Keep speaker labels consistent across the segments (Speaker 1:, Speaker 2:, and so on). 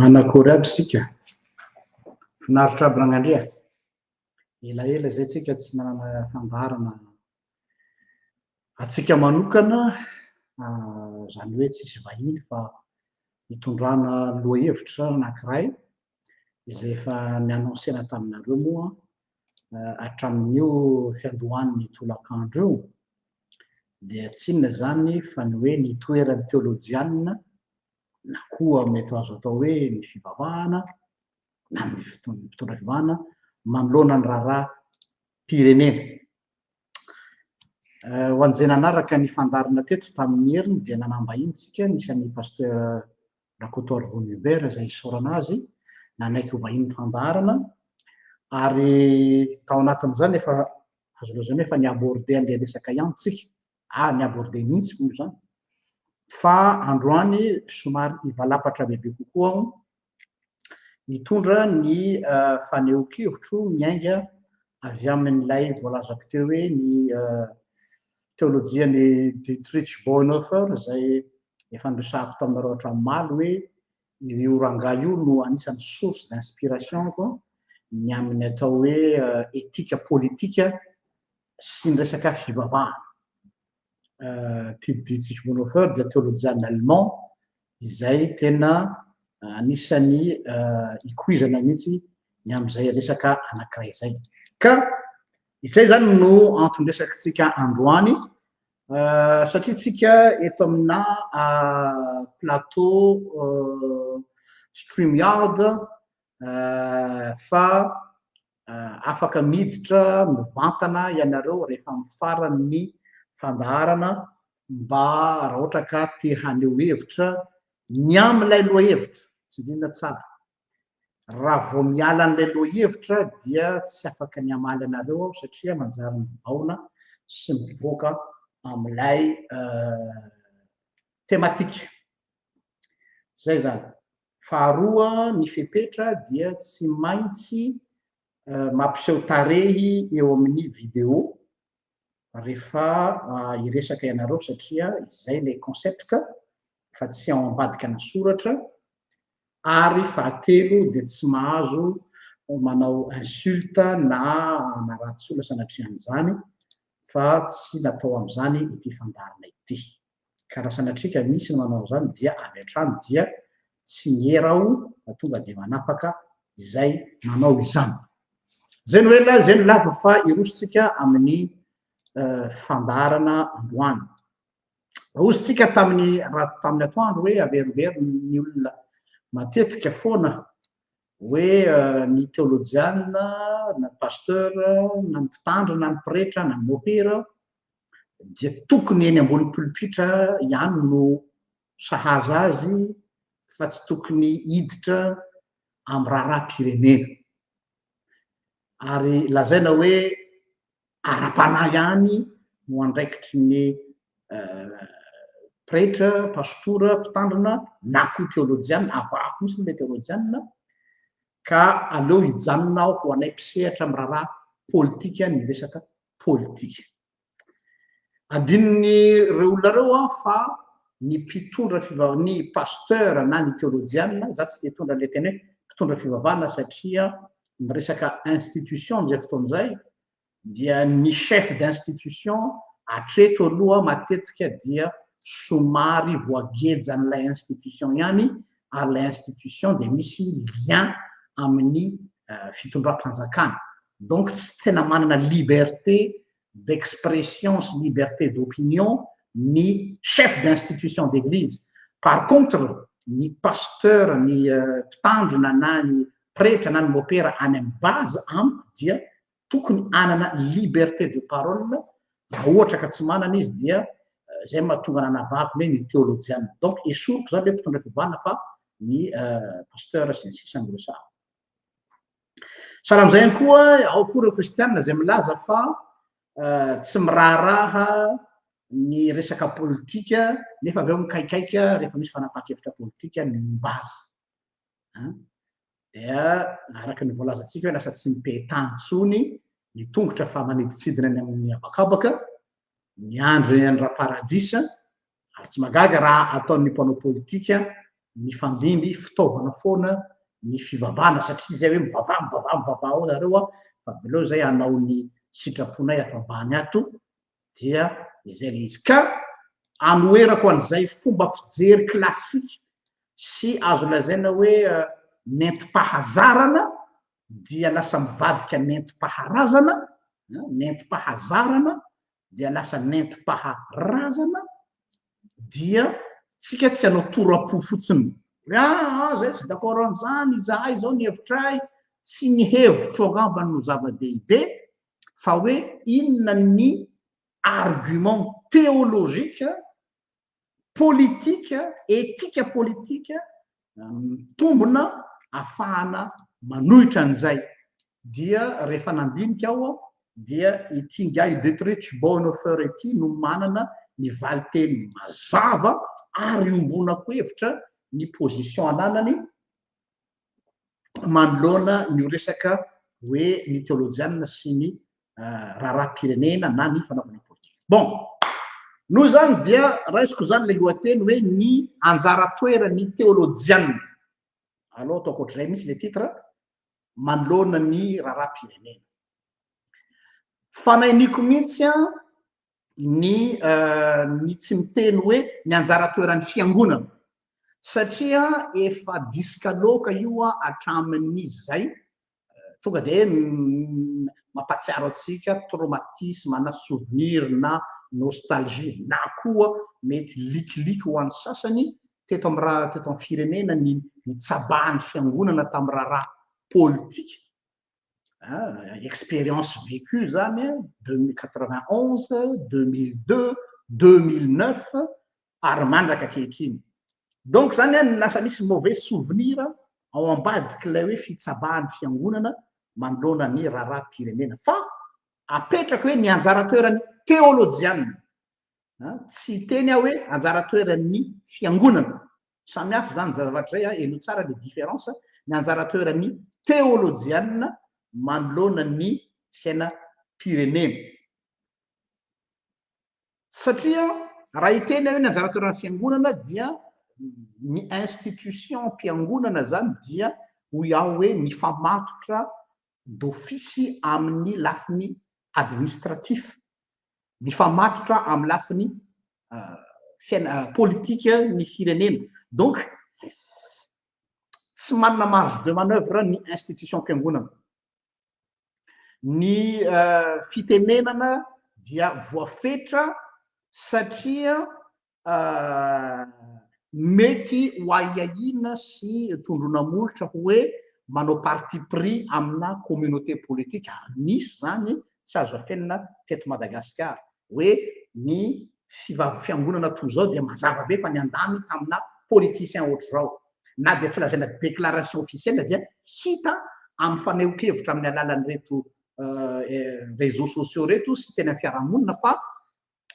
Speaker 1: Manakory aby isika? Finaritra aby Ragnandria. Elaela izay tsika tsy nanana fandaharana antsika manokana, izany hoe tsisy vahiny fa hitondrana lohahevitra anankiray izay efa ni-annoncer-na taminareo moa hatramin'io fiandohan'ny tolakandro io, dia tsy inona izany fa ny hoe ny toeran'ny teolojianina na koa mety ho azo atao hoe ny fivavahana na ny mpitondra fivavahana manoloana ny raharaham-pirenena. Ho an'izay nanaraka ny fandaharana teto tamin'ny heriny dia nanambahiny tsika nisy an'i Pasteur Rakotoarivony Hubert izay isaorana azy nanaiky ho vahinin'ny fandaharana ary tao anatin'izany efa azo lazaina hoe efa ni-aborder an'ilay resaka ihany tsika. Ah, ni-aborder mihitsy moa izany. Fa androany somary hivalapatra bebe kokoa aho hitondra ny fanehoan-kevitro miainga avy amin'ilay voalazako teo hoe ny teolojian'i Dietrich Bonhoeffer izay efa niresahako taminareo hatramin'ny omaly hoe io rangahy io no anisan'ny source d'inspiration-ko ny amin'ny atao hoe éthique politique sy ny resaka fivavahana. Dietrich Bonhoeffer dia teolojiana allemand izay tena anisan'ny ikoizana mihitsy ny amin'izay resaka anankiray izay. Ka izay izany no anton-dresakitsika androany, satria tsika eto amina plateau StreamYard fa afaka miditra mivantana ianareo rehefa amin'ny faran'ny fandaharana mba raha ohatra ka te haneho hevitra ny amin'ilay lohahevitra, tsindriana tsara. Raha vao miala an'ilay lohahevitra dia tsy afaka ny hamaly anareo aho satria manjary mivaona sy mivoaka amin'ilay thématique. Izay izany. Faharoa, ny fepetra dia tsy maintsy mampiseho tarehy eo amin'ny vidéo rehefa hiresaka ianareo satria izay ilay concept fa tsy ao ambadika ana soratra. Ary fahatelo dia tsy mahazo manao insulte na manaratsy olona sanatria an'izany fa tsy natao amin'izany ity fandaharana ity. Ka raha sanatria ka misy ny manao an'izany dia avy hatrany dia tsy miera aho fa tonga dia manapaka izay manao izany. Izay no ela, izay no lava fa hirosontsika amin'ny fandaharana androany. Rosontsika tamin'ny raha tamin'ny atoandro hoe averimberin'ny olona matetika foana hoe ny teolojiana na pasteur na ny mpitandrina na ny pretra na ny mopera dia tokony eny ambony polipitra ihany no sahaza azy fa tsy tokony hiditra amin'ny raharaham-pirenena. Ary lazaina hoe ara-panahy ihany no andraikitry ny pretra, pastora, mpitandrina na koa teolojiana, avahako mihitsy ilay teolojiana, ka aleo hijanona aho ho anay mpisehatra amin'ny raharaha politika ny resaka politika. Adinon'ireo olona ireo aho fa ny mpitondra fivavahana, ny pasteur na ny teolojiana, za tsy te hitondra an'ilay teny hoe mpitondra fivavahana satria miresaka institution amin'izay fotoana izay dia ny chef d'institution hatreto aloha matetika dia somary voagejan'ilay institution ihany ary ilay institution dia misy lien amin'ny fitondram-panjakana. Donc tsy tena manana liberté d'expression sy liberté d'opinion ny chef d'institution d'église. Par contre ny pasteur, ny mpitandrina na ny pretra na ny mopera any amin'ny base amiko dia tokony hanana liberté de parole, raha ohatra ka tsy manana izy dia izay no mahatonga nanavahako ny hoe ny teolojiana. Donc esoriko izany ilay mpitondra fivavahana fa ny pasteur sy ny sisa no resahako. Sahala amin'izay ihany koa, ao koa ireo kristianina izay milaza fa tsy miraharaha ny resaka politika nefa avy eo mikaikaika rehefa misy fanapahan-kevitra politika ny momba azy. Dia araka ny voalazantsika hoe lasa tsy mipehy-tany intsony ny tongotra fa manidintsidina any amin'ny habakabaka, miandry an'i Raparadisa, ary tsy mahagaga raha ataon'ny mpanao politika. mifandimby fitaovana foana ny fivavahana satria izay hoe mivavaha mivavaha mivavaha ao nareo a, fa avelao izay hanao ny sitraponay ato ambany ato, dia izay ilay izy. Ka anoherako an'izay fomba fijery classique sy azo lazaina hoe nentim-pahazarana dia lasa mivadika nentim-paharazana, nentim-pahazarana dia lasa nentim-paharazana, dia tsika tsy hanao tora-po fotsiny hoe aa zay tsy d'accord an'izany izahay izao ny hevitray, tsy ny hevitro angamba no zava-dehibe fa hoe inona ny argument théologique, politique, éthique politique mitombina afahana manohitra an'izay. Dia rehefa nandinika aho dia ity ingahy Dietrich Bonhoeffer ity no manana ny valinteny mazava ary iombonako hevitra ny position ananany manoloana ny resaka hoe ny teolojianina sy ny raharaham-pirenena na ny fanaovana politika. Bon, noho izany dia raisiko izany ilay lohateny hoe ny anjara toeran'ny teolojianina. Aleo ataoko ohatr'izay mihitsy ilay titre, manoloana ny raharaham-pirenena. Fanahiniko mihitsy an, ny ny tsy miteny hoe ny anjara toeran'ny fiangonana satria efa diskaloka io hatramin'izay tonga dia mampahatsiaro antsika traumatisme na souvenir na nostalgie na koa mety likiliky ho an'ny sasany teto amin'ny raha teto amin'ny firenena ny nitsabahan'ny fiangonana tamin'ny raharaha politika. Expérience vécue zany 2091, 2002, 2009 ary mandraka ankehitriny. Donc zany an, lasa misy mauvais souvenir ao ambadik'ilay hoe fitsabahan'ny fiangonana manoloana ny raharaham-pirenena. Fa apetrako hoe ny anjara toeran'ny teolojianina. Tsy hiteny aho hoe anjara toeran'ny fiangonana. Samy hafa izany zavatra izay, henoy tsara le différence, ny anjara toeran'ny teolojianina manoloana ny fiainam-pirenena. Satria raha hiteny aho hoe ny anjara toeran'ny fiangonana dia ny institution mpiangonana izany dia hoy aho hoe mifamatotra d'office amin'ny lafiny administratif, mifamatotra amin'ny lafiny fiaina politika ny firenena. Donc tsy manana marge de manoeuvre ny institution mpiangonana. Ny fitenenana dia voafetra satria mety ho ahiahiana sy tondroina molotra hoe manao parti pris amina communauté politique, ary nisy izany tsy azo afenina teto Madagasikara hoe ny fiangonana toy izao dia mazava be fa niandany tamina politicien ohatr'izao, na dia tsy lazaina déclaration officielle dia hita amin'ny fanehoan-kevitra amin'ny alalan'ireto réseaux sociaux ireto sy teny amin'ny fiarahamonina fa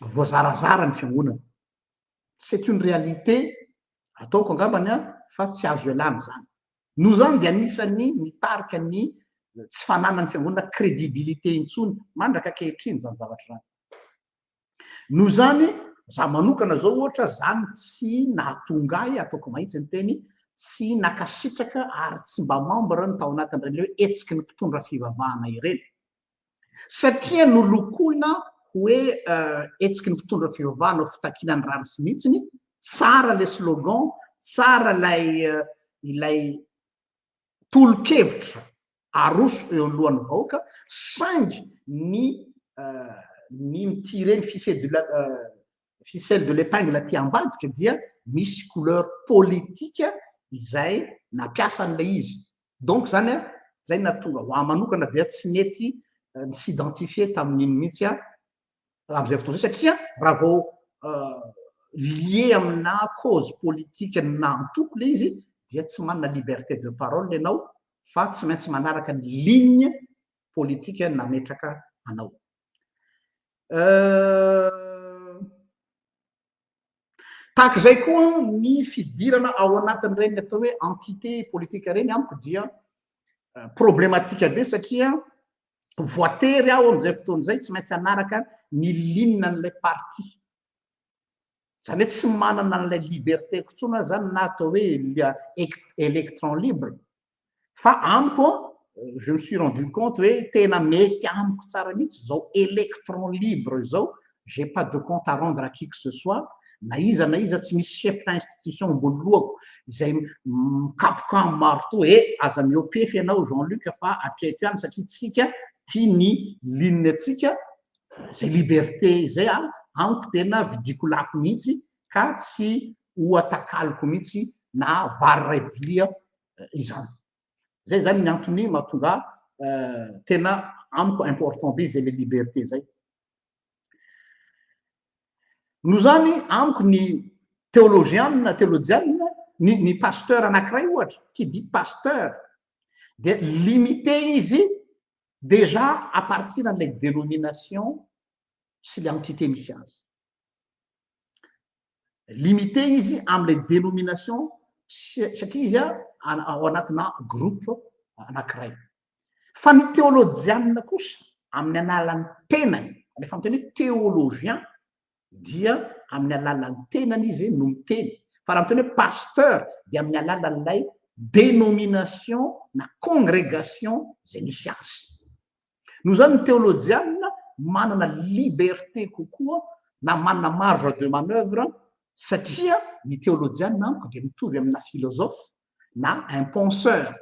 Speaker 1: voazarazara ny fiangonana. C'est une réalité ataoko angambany an, fa tsy azo ialana izany. Noho izany dia anisan'ny nitarika ny tsy fananan'ny fiangonana crédibilité intsony mandraka ankehitriny izany zavatra izany. Noho izany, za manokana zao ohatra, zany tsy nahatonga ahy, ataoko mahitsy ny teny, tsy nakasitraka ary tsy mba membre ny tao anatin'ireny hoe hetsiky ny mpitondra fivavahana ireny. Satria nolokoina hoe hetsiky ny mpitondra fivavahana ho fitakiana ny rariny sy ny hitsiny, tsara ilay slogan, tsara ilay ilay tolo-kevitra aroso eo anoloan'ny vahoaka, saingy ny ny mi-tirer ny ficelle de la ficelle de l'épingle aty ambadika dia misy couleur politique izay nampiasa an'ilay izy. Donc zany an, zay no nahatonga ho ahy manokana dia tsy nety ni s'identifier tamin'iny mihitsy aho amin'izay fotoana izay satria raha vao lié amina cause politique na antoko ilay izy dia tsy manana liberté de parole ianao fa tsy maintsy manaraka ny ligne politique nametraka anao. Tahaka izay koa ny fidirana ao anatin'ireny atao hoe entité politique ireny amiko dia problématique be satria voatery aho amin'izay fotoana izay tsy maintsy hanaraka ny ligne an'ilay parti. Zany hoe tsy manana an'ilay liberté-ko intsony aho zany na atao hoe électron libre. Fa amiko, je me suis rendu compte hoe tena mety amiko tsara mihitsy izao électron libre izao, j'ai pas de compte à rendre à qui que ce soit, na iza na iza, tsy misy chef na institution ambony lohako izay mikapoka amin'ny marteau hoe aza miopefy ianao Jean Luc fa hatreto ihany satria tsika tia ny ligne antsika. Zay liberté izay a amiko tena vidiko lafo mihitsy ka tsy ho atakaloko mihitsy na vary iray vilia izany. Zay zany ny antony mahatonga tena amiko important be zay le liberté zay. Noho zany amiko ny teolojianina, teolojianina, ny pasteur anankiray ohatra, qui dit pasteur dia limité izy déjà à partir an'ilay dénomination sy le entité misy azy. Limité izy amin'ilay dénomination satria izy ao anatina groupe anankiray. Fa ny teolojianina kosa amin'ny alalan'ny tenany, rehefa miteny hoe théologien dia amin'ny alalan'ny tenany izy no miteny. Fa raha miteny hoe pasteur dia amin'ny alalan'ilay dénomination na congrégation izay misy azy. Noho izany ny teolojianina manana liberté kokoa na manana marge de manoeuvre satria ny teolojianina amiko dia mitovy amina philosophe na un penseur.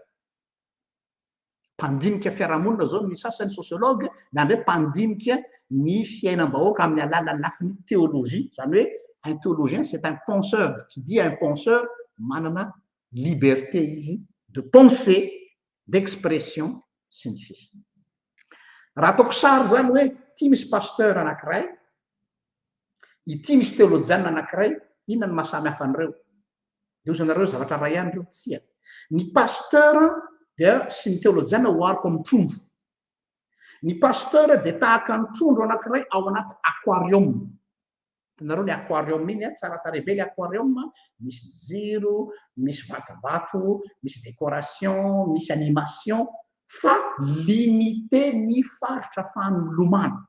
Speaker 1: Mpandinika fiarahamonina zao ny sasany, sociologue, na ndray mpandinika ny fiainam-bahoaka amin'ny alalan'ny lafiny théologie. Zany hoe un théologien, c'est un penseur. Qui dit un penseur, manana liberté izy de penser, d'expression sy ny sisa. Raha ataoko sary zany hoe ity misy pasteur anankiray, ity misy teolojianina anankiray, inona no mahasamy hafa an'ireo? Dia hoy nareo zavatra iray ihany ireo. Tsia. Ny pasteur dia sy ny teolojianina ohariko amin'ny trondro. Ny pasteur dia tahaka ny trondro anankiray ao anaty aquarium. Hitanareo le aquarium iny, tsara tarehy be le aquarium, misy jiro, misy vatovato, misy décoration, misy animation, fa limité ny faritra afahany milomano.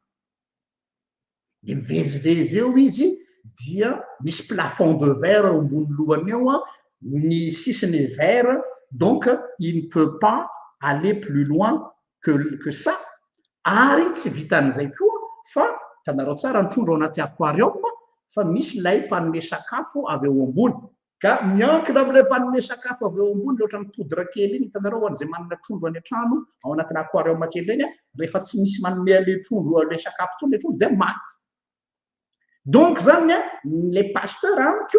Speaker 1: Dia mivezivezy eo izy dia misy plafond de verre eo ambony lohany eo, ny sisiny verre, donc il ne peut pas aller plus loin que ça. Ary tsy vitan'izay koa fa hitanareo tsara ny trondro ao anaty aquarium fa misy ilay mpanome sakafo avy eo ambony, ka miankina amin'ilay mpanome sakafo avy eo ambony, ohatran'ny poudre kely iny hitanareo ho an'izay manana trondro any an-trano ao anatina aquarium kely ireny, rehefa tsy misy manome an'ilay trondro ilay sakafo intsony ilay trondro dia maty. Donc zany le pasteur amiko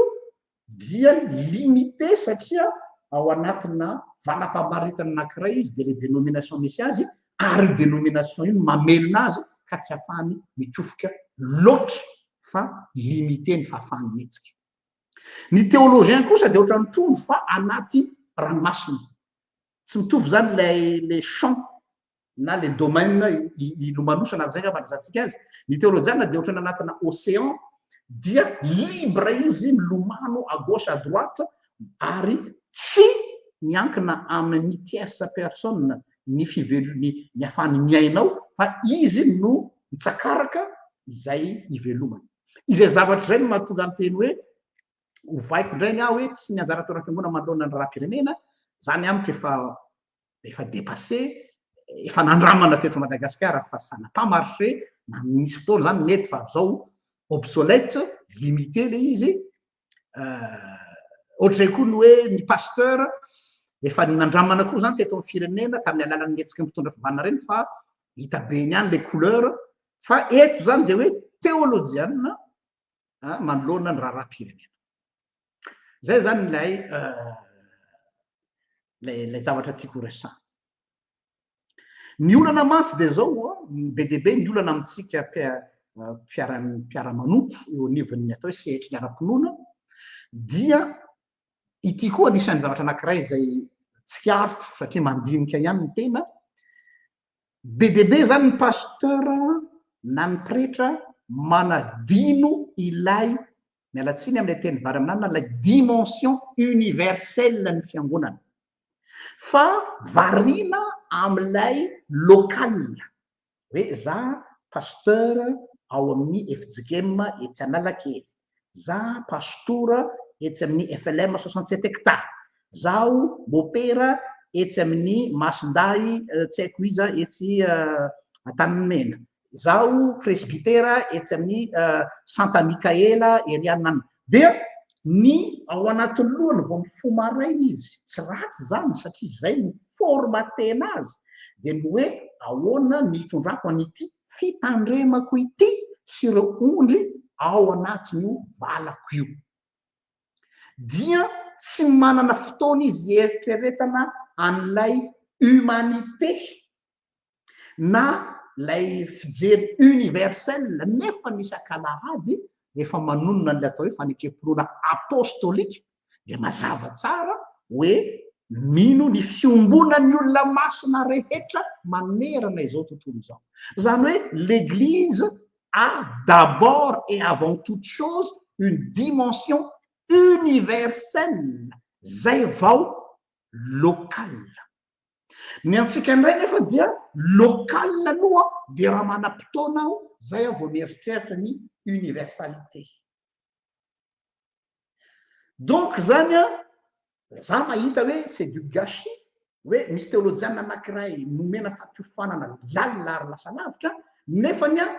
Speaker 1: dia limité satria ao anatina valam-pamaritana anankiray izy, dia le dénomination misy azy, ary io dénomination io no mamelona azy ka tsy ahafahany mikofoka loatra fa limité ny fahafahany mihetsika. Ny théologien kosa dia ohatran'ny trondro fa anaty ranomasina. Tsy mitovy zany ilay le champ na le domaine ilomanosana, ary zay angamba andrasantsika azy. Ny teolojiana dia ohatran'ny anatina océan, dia libre izy milomano à gauche à droite ary tsy miankina amin'ny tierce personne ny fivelo-, ny afahany miaina ao, fa izy no mitsakaraka izay ivelomany. Izay zavatra izay no mahatonga ny teny hoe ovaiko indray ny ahy hoe tsy ny anjara toeran'ny fiangonana manoloana ny raharaham-pirenena, zany amiko efa dépassé, efa nandramana teto Madagasikara fa ça n'a pas marché, na nisy fotoana zany mety fa zao obsolète, limité le izy. Ohatr'izay koa ny hoe ny pasteur efa nandramana koa zany teto amin'ny firenena tamin'ny alalan'ny hetsiky ny mpitondra fivavahana ireny fa hita be ihany le couleur, fa eto zany dia hoe teolojianina manoloana ny raharaham-pirenena. Zay zany ilay zavatra tiako horesahana. Ny olana mantsy dia zao, be dia be ny olana amintsika mpiara-manompo eo anivon'ny atao hoe sehatry ny ara-pinoana, dia ity koa anisan'ny zavatra anankiray izay tsikaritro satria mandinika ihany ny tena. Be dia be zany ny pasteur na ny pretra manadino ilay, miala tsiny amin'ilay teny vary amin'anana, ilay dimension universelle ny fiangonana, fa variana amin'ilay local, hoe za pasteur ao amin'ny FJKM etsy Analakely, Za pastora etsy amin'ny FLM 67 hectares. Zaho mopera etsy amin'ny Masindahy tsy haiko iza etsy Antanimena. Zaho presbytera etsy amin'ny Santa Mikaela ery Anana. Dia ny ao anatin'ny lohany vao mifoha maraina izy, tsy ratsy izany satria izay no formater-na azy, dia ny hoe ahoana ny hitondrako an'ity fitandremako ity sy ireo ondry ao anatin'io valako io. Dia tsy manana fotoana izy hieritreretana an'ilay humanité na ilay fijery universel nefa ny isak'alahady rehefa manonona an'ilay atao hoe fanekem-pinoana apostolika dia mazava tsara hoe mino ny fiombonan'ny olona masina rehetra manerana izao tontolo izao. Izany hoe l'Eglise a d'abord et avant toute chose une dimension universelle zay vao locale. Ny antsika indray nefa dia local aloha dia raha manam-potoana aho zay aho vao mieritreritra ny universalité. Donc zany an, za mahita hoe c'est du gâchis hoe misy teolojiana anankiray nomena fampiofanana lalina ary lasa lavitra nefany an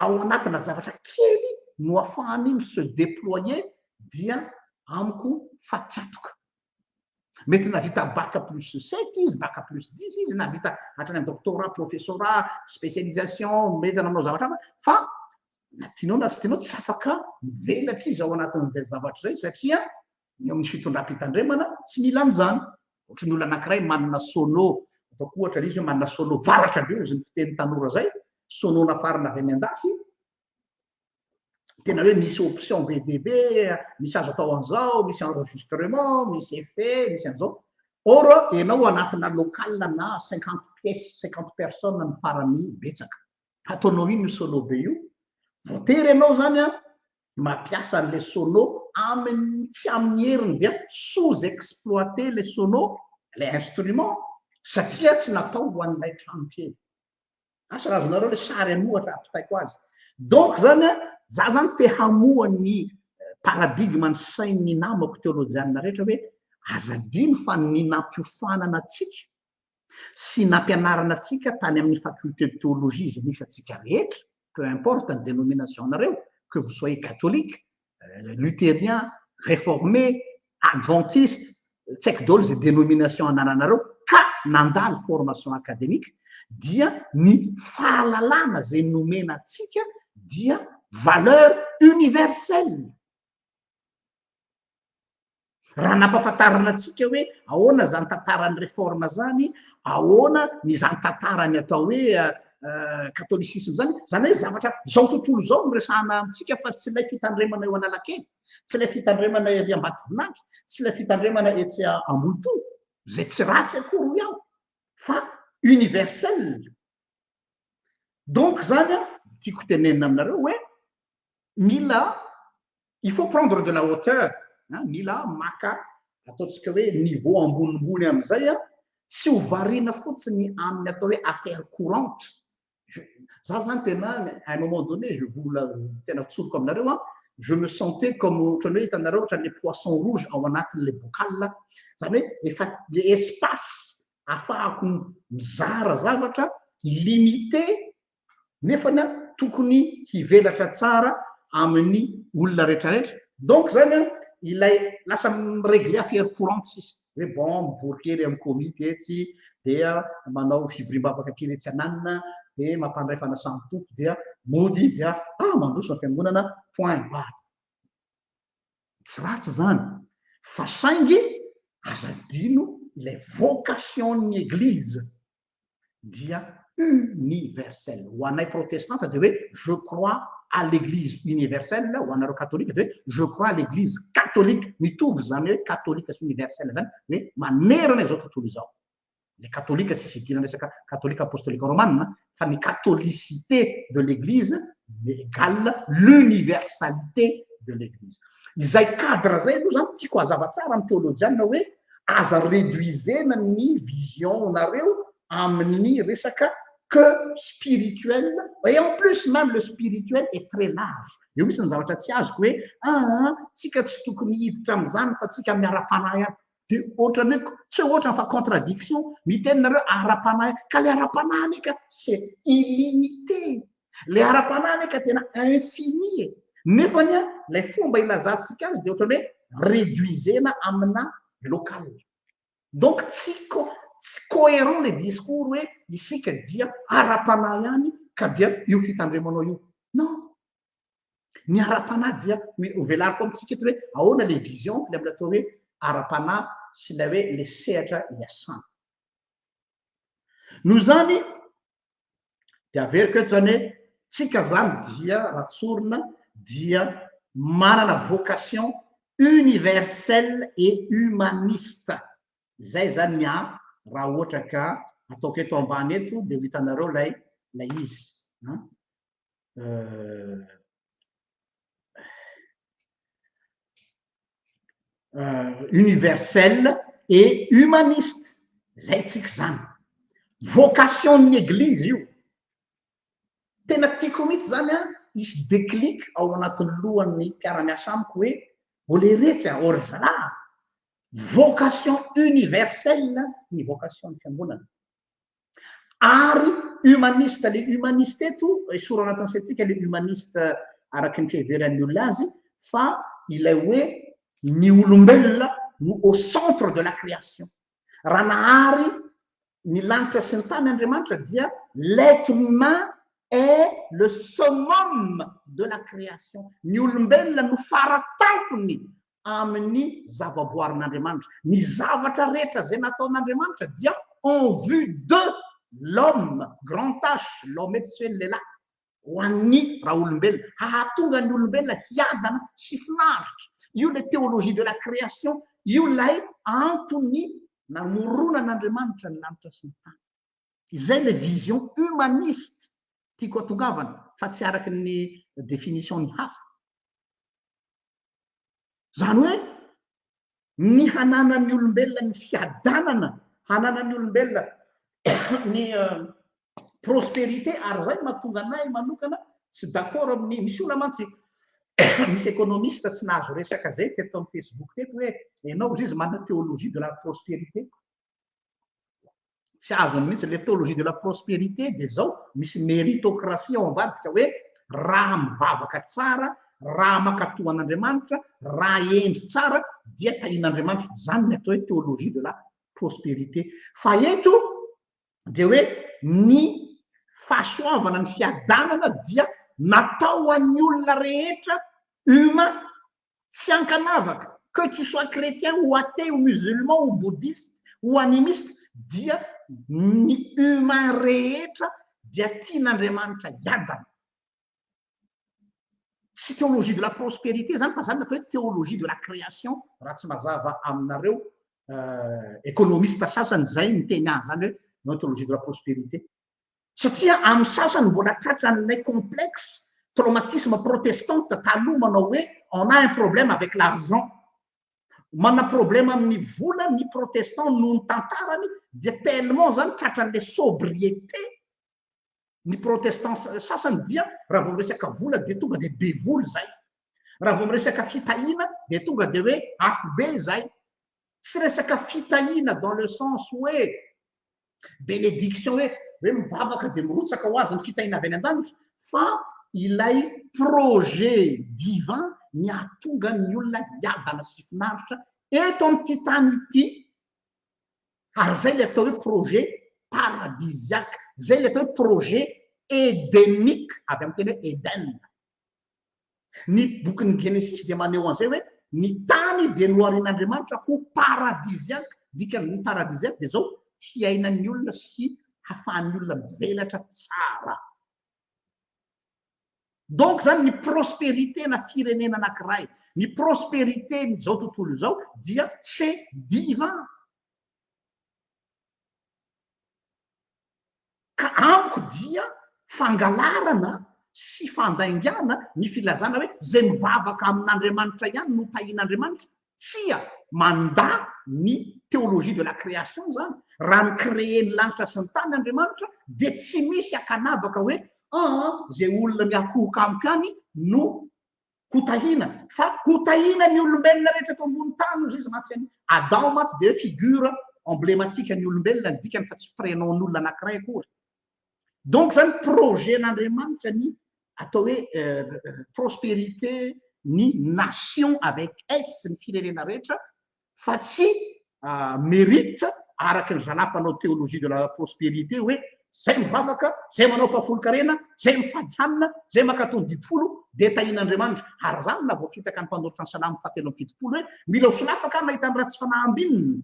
Speaker 1: ao anatina zavatra kely no afahany mi-se déployer dia amiko fatiantoka. Mety nahavita bac plus sept izy, bac plus dix izy, nahavita hatrany amin'ny doctorat, professorat, spécialisation, mety nanao zavatra hafa, fa na tianao na tsy tianao tsy afaka mivelatra izy ao anatin'izay zavatra izay satria ny eo amin'ny fitondram-pitandremana tsy mila an'izany. Ohatry ny olona anankiray manana sono, ataoko ohatra ilay izy hoe manana sono varatra be hozy ny fiteny tanora izay, sono nafarana avy any an-dafy, tena hoe misy option be dia be, misy azo atao an'izao, misy enregistrement, misy effet, misy an'izao. Or, ianao anatina local na 50 pièces, 50 personnes ny farany betsaka. Hataonao inona io sono be io? Voatery ianao zany an, mampiasa an'ilay sono amin'ny tsy amin'ny heriny dia sous-exploiter ilay sono, ilay instrument, satria tsy natao ho an'ilay trano kely. Asa raha azonareo le sary an'ohatra ampitaiko azy. Donc zany an, za zany te hamoha ny paradigme ny sain'ny namako teolojianina rehetra hoe aza adino fa ny nampiofanana antsika sy nampianarana antsika tany amin'ny faculté de théologie izay misy antsika rehetra, peu importe ny dénomination-nareo, que vous soyez catholique, luthérien, réformé, adventiste, tsy haiko daholo izay dénomination anananareo ka nandalo formation académique dia ny fahalalana izay nomena antsika dia valeur universelle. Raha nampahafantarina antsika hoe ahoana izany tantaran'ny réforme izany, ahoana ny izany tantaran'ny atao hoe catholicisme izany, izany hoe zavatra izao tontolo izao no resahana amintsika fa tsy ilay fitandremana eo Analakely, tsy ilay fitandremana ery Ambatovinaky, tsy ilay fitandremana etsy Ambohipo, izay tsy ratsy akory hoy aho, fa universel. Donc izany tiako tenenina aminareo hoe mila il faut prendre de la hauteur, mila maka ataontsika hoe niveau ambonimbony amin'izay an, tsy ho variana fotsiny amin'ny atao hoe affaire courante. Za zany tena à un moment donné, je vous la tena tsoriko aminareo an, je me sentais comme ohatran'ny hoe hitanareo ohatran'ilay poisson rouge ao anatin'ilay bocal, zany hoe efa le espace ahafahako mizara zavatra limité nefany an tokony hivelatra tsara amin'ny olona rehetrarehetra. Donc zany an ilay lasa mi-régler affaire courante sisa hoe bon mivory kely amin'ny komity etsy dia manao fivoriam-bavaka kely etsy ananina dia mampandray fanasan'ny Tompo dia mody dia ah mandroso ny fiangonana point barre. Tsy ratsy izany fa saingy aza adino ilay vocation-n'ny Eglise dia universel. Ho anay protestanta dia hoe je crois à l'église universelle, ho anareo katolika dia hoe je crois à l'église catholique. Mitovy izany hoe katolika sy universel izany hoe manerana izao tontolo izao. Ny katolika tsisy idirana resaka katolika apostolika romana fa ny catholicité de l'église égale l'universalité de l'église. Izay cadre izay aloha izany tiako hazava tsara amin'ny teolojiana hoe aza réduisena ny vision nareo amin'ny resaka que spirituel et en plus même le spirituel est très large. Eo misy ny zavatra tsy azoko hoe aa tsika tsy tokony hiditra amin'izany fa tsika amin'ny ara-panahy ihany. Dia ohatran'ny hoe tsy hoe ohatrany fa contradiction, miteny nareo ara-panahy ka le ara-panahy anie ka c'est illimité. Le ara-panahy anie ka tena infini e. Nefa anie ilay fomba ilazantsika azy dia ohatran'ny hoe réduisena amina local. Donc tsy tsy cohérent le discours hoe isika dia ara-panahy ihany ka dia io fitandremanao io. Non. Ny ara-panahy dia hovelariko amintsika eto hoe ahoana le vision le amin'ny atao hoe ara-panahy sy ilay hoe le sehatra iasana. Noho izany dia averiko eto izany hoe tsika izany dia raha tsorina dia manana vocation universelle et humaniste. Izay izany ny ahy raha ohatra ka ataoko eto ambany eto dia ho hitanareo ilay ilay izy. Universelle et humaniste. Izay tsika izany. Vocation-n'ny Eglizy io. Tena tiako mihitsy izany an, hisy déclic ao anatin'ny lohan'ny mpiara-miasa amiko hoe, ô leretsy a, ô ry zalahy a, vocation universelle ny vocation-n'ny fiangonana. Ary humaniste, le humaniste eto, esory ao anatin'ny saintsika le humaniste araky ny fiheveran'ny olona azy, fa ilay hoe ny olombelona no au centre de la création. Raha nahary ny lanitra sy ny tany Andriamanitra dia l'être humain est le summum de la création. Ny olombelona no faratampony amin'ny zavaboarin'Andriamanitra. Ny zavatra rehetra izay nataon'Andriamanitra dia en vue de l'homme, grand H, l'homme eto tsy hoe ny lehilahy, ho an'ny raolombelona, hahatonga ny olombelona hiadana sy finaritra. Io ilay théologie de la création, io ilay antony namoronan'Andriamanitra ny lanitra sy ny tany. Izay ilay vision humaniste tiako hatongavana fa tsy araka ny définition ny hafa. Izany hoe ny hananan'ny olombelona ny fiadanana, hananan'ny olombelona ny prospérité, ary izay no mahatonga anay manokana tsy d'accord amin'ny, misy olona mantsy, misy économiste tsy nahazo resaka izay teto amin'ny Facebook teto hoe ianao hozy izy manana théologie de la prospérité. Tsy azony mihitsy le théologie de la prospérité dia zao, misy méritocratie ao ambadika hoe raha mivavaka tsara, raha mankatò an'Andriamanitra, raha hendry tsara dia tahian'Andriamanitra. Zany ny atao hoe théologie de la prospérité. Fa eto dia hoe ny fahasoavana, ny fiadanana dia natao ho an'ny olona rehetra humain, tsy ankanavaka, que tu sois chrétien ou athée ou musulman ou bouddhiste ou animiste dia ny humain rehetra dia tian'Andriamanitra hiadana. Tsy théologie de la prospérité zany fa zany natao hoe théologie de la création raha tsy mazava aminareo économiste sasany zay miteny azy zany hoe non théologie de la prospérité. Satria amin'ny sasany mbola tratran'ilay complexe traumatisme protestante taloha manao hoe on a un problème avec l'argent. Manana problème amin'ny vola ny protestant noho ny tantarany dia tellement zany tratran'ilay sobriété ny protestant sasany dia raha vao miresaka vola dia tonga dia be vola izay. Raha vao miresaka fitahiana dia tonga dia hoe afo be izay. Tsy resaka fitahiana dans le sens hoe bénédiction hoe hoe mivavaka dia mirotsaka ho azy ny fitahiana avy any an-danitra fa ilay projet divin ny hahatonga ny olona hiadana sy finaritra eto amin'ity tany ity ary izay ilay atao hoe projet paradisiaque, izay ilay atao hoe projet édénique avy amin'ny teny hoe Eden. Ny bokin'ny Genesisy dia maneho an'izay hoe ny tany dia noharian'Andriamanitra ho paradisiaque. Dikan'ny paradisiaque dia izao, hiainan'ny olona sy hafahan'ny olona mivelatra tsara. Donc izany ny prospérité-na firenena anankiray, ny prospérité-n'izao tontolo izao dia c'est divin. Ka amiko dia fangalarana sy fandaingana ny filazana hoe izay mivavaka amin'Andriamanitra ihany no tahian'Andriamanitra. Tsia, mandà ny. théologie de la création zany, raha ni-créer ny lanitra sy ny tany Andriamanitra dia tsy misy akanavaka hoe aa zay olona miakohoka amiko any no hotahina, fa hotahina ny olombelona rehetra eto ambony tany hozy izy mantsy. Any Adam mantsy dia hoe figure emblématique ny olombelona ny dikany, fa tsy prénom-n'olona anankiray akory. Donc zany projet n'Andriamanitra ny atao hoe prospérité ny nation avec S, ny firenena rehetra, fa tsy mérite araky ny zalahy mpanao théologie de la prospérité hoe zay mivavaka, zay manao mpafolon-karena, zay mifady hanina, zay mankatò ny didy folo de tahian'Andriamanitra. Ary zany na voafitaka ny mpanoratra ny Salamo faha-73 hoe mila ho solafaka mahita ny ratsy fanahy ambinina,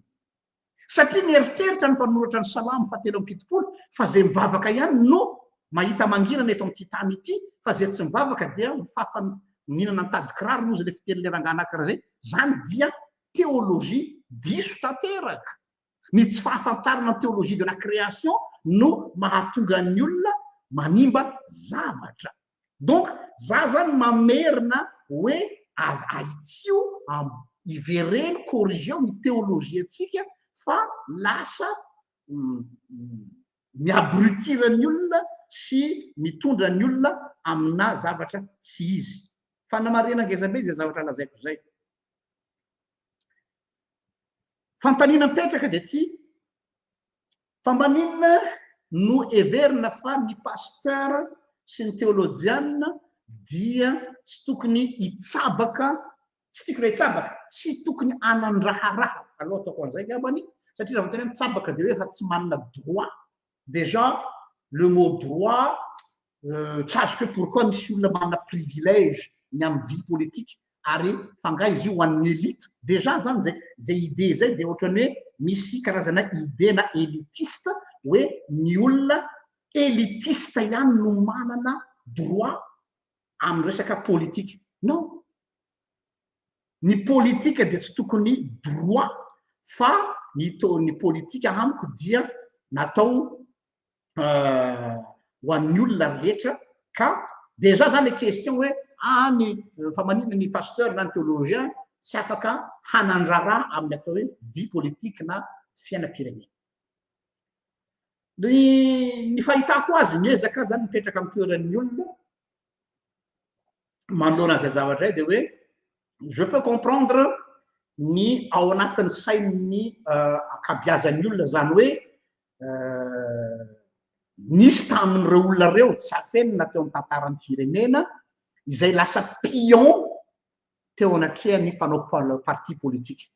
Speaker 1: satria mieritreritra ny mpanoratra ny Salamo faha-73 fa zay mivavaka ihany no mahita mangirana eto amin'ity tany ity, fa zay tsy mivavaka dia mifafa mihinana ny tady kiraro moa zay le fitenin'le rangahy anankiray zay. Zany dia théologie diso tanteraka. Ny tsy fahafantarana ny théologie de la création no mahatonga ny olona manimba zavatra. Donc za zany mamerina hoe ahitsio, ivereno, corrigeo ny théologie atsika, fa lasa mi-abrutir ny olona sy mitondra ny olona amina zavatra tsy izy. Fanamarihana ngezabe zay zavatra lazaiko zay. Fanontaniana mipetraka dia ty: fa maninona no everina fa ny pasteur sy ny teolojiana dia tsy tokony hitsabaka, tsy tiako ilay hitsabaka, tsy tokony hanan-draharaha aloha ataoko an'izay angambany, satria raha vao tena hoe mitsabaka dia hoe efa tsy manana droit. Déjà le mot droit, tsy azoko hoe pourquoi misy olona manana privilège ny amin'ny vie politique, ary fa nga izy io ho an'ny élite déjà zany? Zay idée zay dia ohatrany hoe misy karazana idée na élitiste, hoe ny olona élitiste ihany no manana droit amin'ny resaka politique. Non, ny politika dia tsy tokony droit, fa ny to ny politika amiko dia natao ho an'ny olona rehetra. Ka déjà zany le question hoe any fa maninona ny pasteur na ny théologien tsy afaka hanan-draharaha amin'ny atao hoe vie politique na fiainam-pirenena? Ny fahitako azy, miezaka zany mipetraka amin'ny toeran'ny olona manoloana an'izay zavatra zay, de hoe je peux comprendre ny ao anatin'ny sain'ny ankabiazan'ny olona zany, hoe nisy tamin'ireo olona reo, tsy afenina, teo amin'ny tantaran'ny firenena izay lasa pion teo anatrehan'ny mpanao parti politique,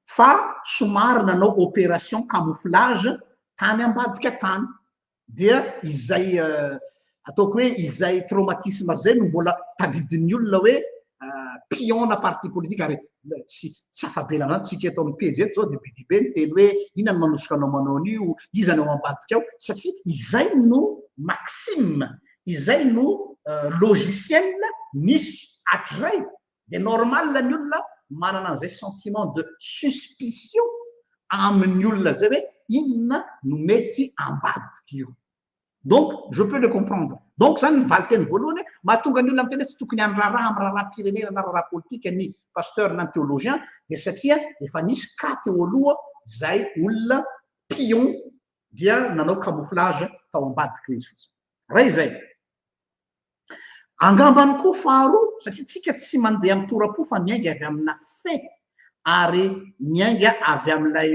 Speaker 1: fa somary nanao opération camouflage tany ambadika tany. Dia izay ataoko hoe izay traumatisme zay no mbola tadidin'ny olona hoe pion na parti politique. Ary tsy afabela zany tsika eto amin'ny pejy eto zao de be dibe ny teny hoe inona no manosika anao manao an'io, iza no ao ambadika ao, satria izay no maxime, izay no logiciel nisy hatrizay. De normal ny olona manana an'izay sentiment de suspicion amin'ny olona zay, hoe inona no mety ambadika io. Donc je peux le comprendre. Donc zany ny valiteny voalohany hoe mahatonga ny olona miteny hoe tsy tokony handraharaha amin'ny raharaha-pirenena na raharaha politika ny pasteur na ny théologien, de satria efa nisy cas teo aloha zay olona pion dia nanao camouflage tao ambadika izy fotsiny ray zay angambany koa. Faharoa, satria tsika tsy mandeha amin'ny tora-po fa miainga avy amina fait, ary miainga avy amin'ilay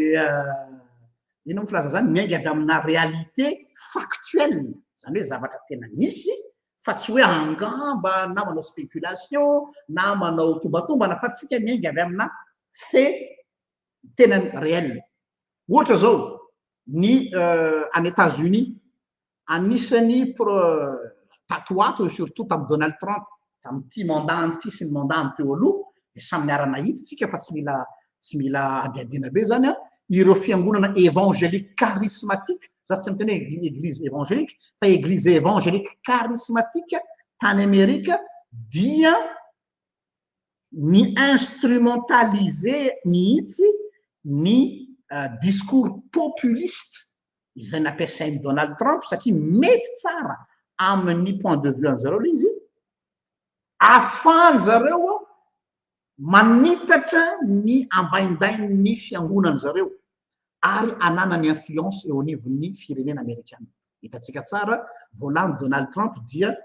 Speaker 1: ino mo filaza zany, miainga avy amina réalité factuelle zany, hoe zavatra tena nisy, fa tsy hoe angamba na manao spéculation na manao tombatombana, fa tsika miainga avy amina fait tena réel. Ohatra zao ny any États-Unis, anisany pro tatoato, surtout tamy Donald Trump, tam'ity mandat ty sy ny mandat teo aloha, de samy miara-nahita tsika fa tsy mila adiadina be zany a, ireo fiangonana évangélique charismatique, za tsy miteny hoe église évangélique fa église évangélique charismatique tany Amerika, dia ny instrumentaliser mihitsy ny discours populiste izay nampiasainy Donald Trump, satria mety tsara amin'ny point de vue an'zareo le izy, ahafahany zareo. Manitatra ny ambaindain'ny fiangonany zareo ary ananany influence eo anivon'ny firenena amerikana. Hitantsika tsara, vao lany Donald Trump dia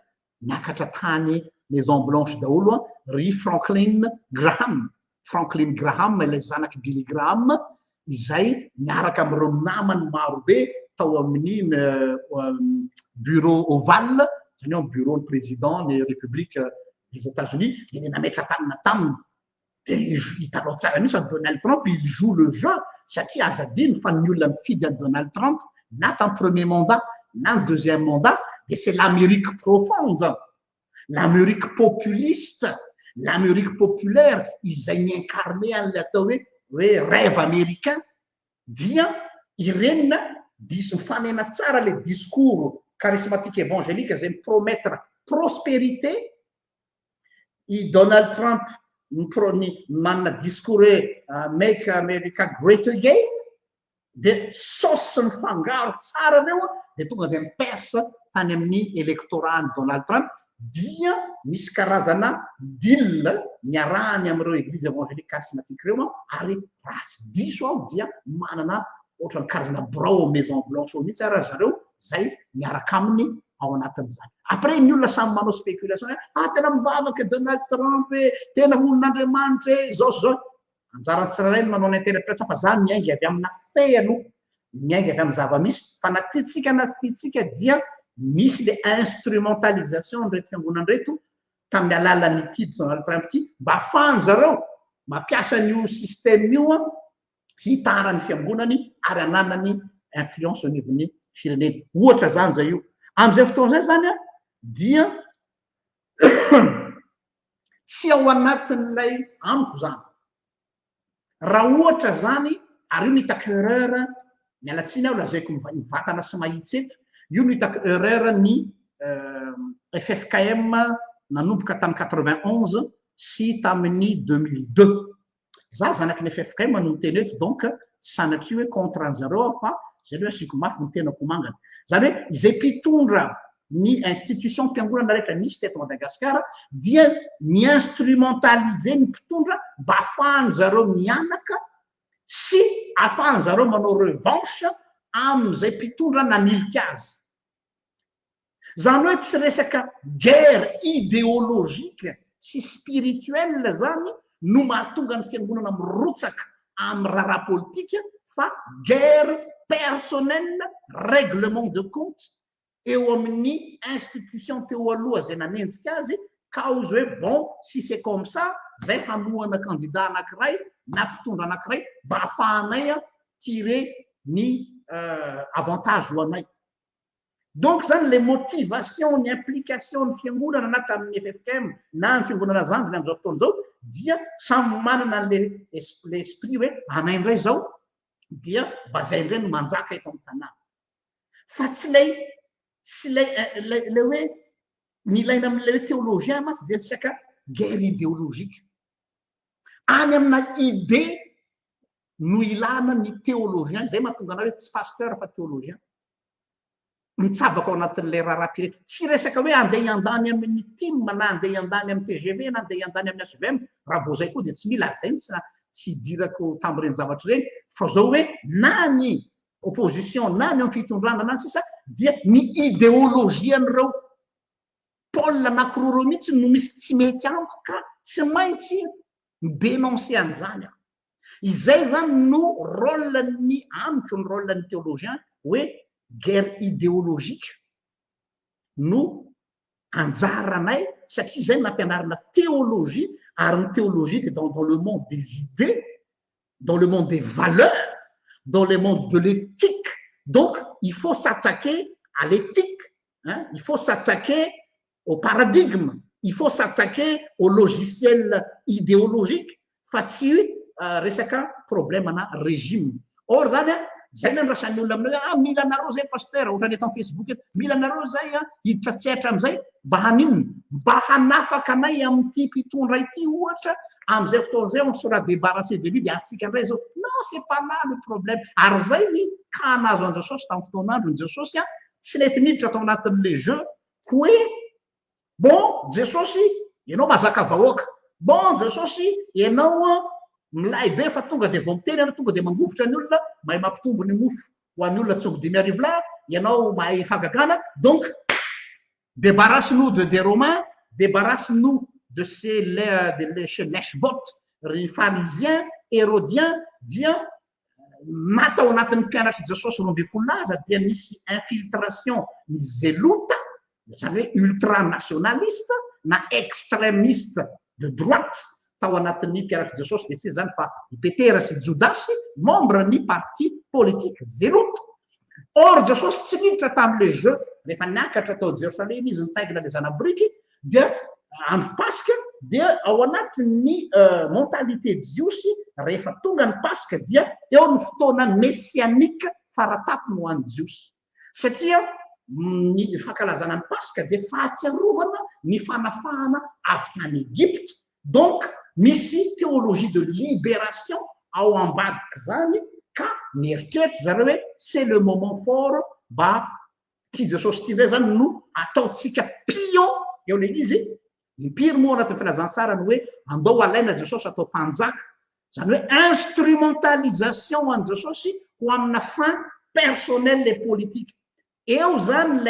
Speaker 1: niakatra tany Maison Blanche daholo ry Franklin Graham. Franklin Graham ilay zanak'i Billy Graham izay niaraka amin'ireo namany marobe tao amin'ny bureau Oval, izany hoe bureau-n'ny président ny République des États-Unis, dia nametra-tanana taminy. Dia hitanao tsara mihitsy fa Donald Trump il joue le jeu satria aza adino fa ny olona nifidy an'i Donald Trump na tamin'ny premier mandat na ny deuxième mandat dia c'est l'Amérique profonde, l'Amérique populiste, l'Amérique populaire izay mi-incarner an'ilay atao hoe hoe rêve américain dia ireny na diso mifanena tsara le discours charismatique évangélique izay mi-promettre prospérité. I Donald Trump ny manana discours hoe Make America Great Again, dia sauce mifangaro tsara reo, dia tonga dia mi-perce tany amin'ny électorat-n'i Donald Trump. Dia misy karazana deal niarahany amin'ireo église évangélique charismatique ireo, ary raha tsy diso aho dia manana ohatran'ny karazana birao ao Maison Blanche ao mihitsy ary zareo zay miaraka aminy ao anatin'izany. Après ny olona samy manao spéculation hoe ah, tena mivavaka Donald Trump e, tena olon'Andriamanitra e, zao sy zao. Anjaran'ny tsirairay no manao ny interprétation, fa za miainga avy amina fait aloha, miainga avy amin'ny zava-misy, fa na tiantsika na tsy tiantsika dia misy le instrumentalisation n'ireto fiangonana ireto tamin'ny alalan'ity Donald Trump ity mba ahafahany zareo mampiasa an'io système io hitarany fiangonany ary ananany influence anivon'ny firenena. Ohatra zany zay io. Amin'izay fotoana izay zany dia tsy ao anatin'ilay amiko zany. Raha ohatra zany, ary io no hitako erreur, miala tsiny aho lazaiko mivatana sy mahitsy eto, io no hitako erreur ny FFKM nanomboka tamin'ny 91 sy tamin'ny 2002. Za zanaky ny FFKM no miteny eto, donc tsy sanatria hoe contre an'zareo aho, fa zay aloha asiako mafy ny tenako mangana. Zany hoe izay mpitondra ny institution mpiangonana rehetra nisy teto Madagasikara dia mi-instrumentaliser ny mpitondra mba ahafahan-zareo mianaka sy ahafahan-zareo manao revanche amin'izay mpitondra nanilika azy. Zany hoe tsy resaka guerre idéologique sy spirituelle zany no mahatonga ny fiangonana mirotsaka amin'ny raharaha politika, fa guerre personnelle, règlement de compte eo amin'ny institution teo aloha zay nanenjika azy, ka ozy hoe bon, si c'est comme ça, zay hanohana candidat anankiray na mpitondra anankiray mba ahafahanay a tirer ny avantage ho anay. Donc zany le motivation, ny implication ny fiangonana na tamin'ny FFKM na ny fiangonana zandriny amin'izao fotoana izao dia samy manana le l'esprit hoe anay indray zao dia mba zay indray no manjaka eto amin'ny tanàna, fa tsy lay le hoe ny ilaina amin'ilay hoe théologien masy dia resaka guerre idéologique any amina idée no ilana ny théologien. Zay mahatonga anao hoe tsy pasteur fa théologien mitsabaka ao anatin'ilay raharaha-pirenena. Tsy resaka hoe andeha hiandany amin'ny TIM na andeha hiandany amin'ny TGV na andeha hiandany amin'ny HVM. Raha vao zay koa dia tsy mila ary zay ny tsy hidirako tamin'ireny zavatra ireny, fa zao hoe na ny opposition na ny amin'ny fitondrana na ny sisa dia ny idéologie an'ireo pôle anankiroa ireo mihitsy no misy tsy mety amiko, ka tsy maintsy mi-dénoncer an'izany aho. Izay zany no rôle ny amiko, ny rôle ny théologien, hoe guerre idéologique no anjaranay, satria zay nampianarina théologie, ary ny théologie de dans le monde des idées, dans le monde des valeurs, dans le monde de l'éthique. Donc il faut s'attaquer à l'éthique, hein, il faut s'attaquer au paradigme, il faut s'attaquer au logiciel idéologique, fa tsy resaka problème na régime. Or zany a zay nandrasan'ny olona aminao hoe ah, mila anareo zay pasteur, ohatrany eto Facebook eto, mila anareo zay a hiditra tsehatra amizay mba haninona, mba hanafaka anay amin'ity mpitondra ity ohatra. Am'izay fotoana zay on sera débarrassé de lui de atsika indray zao. Non, c'est pas là le problème. Ary zay ny ka nahazo an Jesosy tamin'ny fotoan'andro ny Jesosy a tsy nety niditra atao anatin'le jeu hoe bon, Jesosy ianao mahazaka vahoaka. Bon Jesosy, ianao a milay be fa tonga de vao miteny ianao tonga de mangovitra ny olona, mahay mampitombo ny mofo ho an'ny olona tsombo 5000 lahy, ianao mahay fagagana, donc débarrasse-nous de des Romains, débarrasse-nous de ces de lèche-bottes, ry pharisiens, hérodiens, dia na tao anatin'ny mpianatry Jesosy 12 lahy aza dia nisy infiltration ny zelota, zany hoe ultranationaliste na extrémiste de droite tao anatin'ny mpianatry Jesosy, dia tsy izy zany fa i Petera sy Jodasy, membre ny parti politique zelote. Or Jesosy tsy niditra tamin'le jeu. Rehefa niakatra tao Jerosalema izy nitaingina le zana-boriky, dia andro Paska, dia ao anatin'ny mentalité jiosy, rehefa tonga ny Paska dia eo ny fotoana messianique faratapony ho an'ny Jiosy, satria ny fankalazana ny Paska dia fahatsiarovana ny fanafahana avy tany Egypte. Donc misy théologie de libération ao ambadiky zany, ka mieritreritra zareo hoe c'est le moment fort mba ty Jesosy ty indray zany no ataontsika pion eo le izy. Impiry moa anatin'ny filazantsara ny hoe andao alaina Jesosy atao mpanjaka, zany hoe instrumentalisation ho an'i Jesosy ho amina fin personnel et politique eo zany.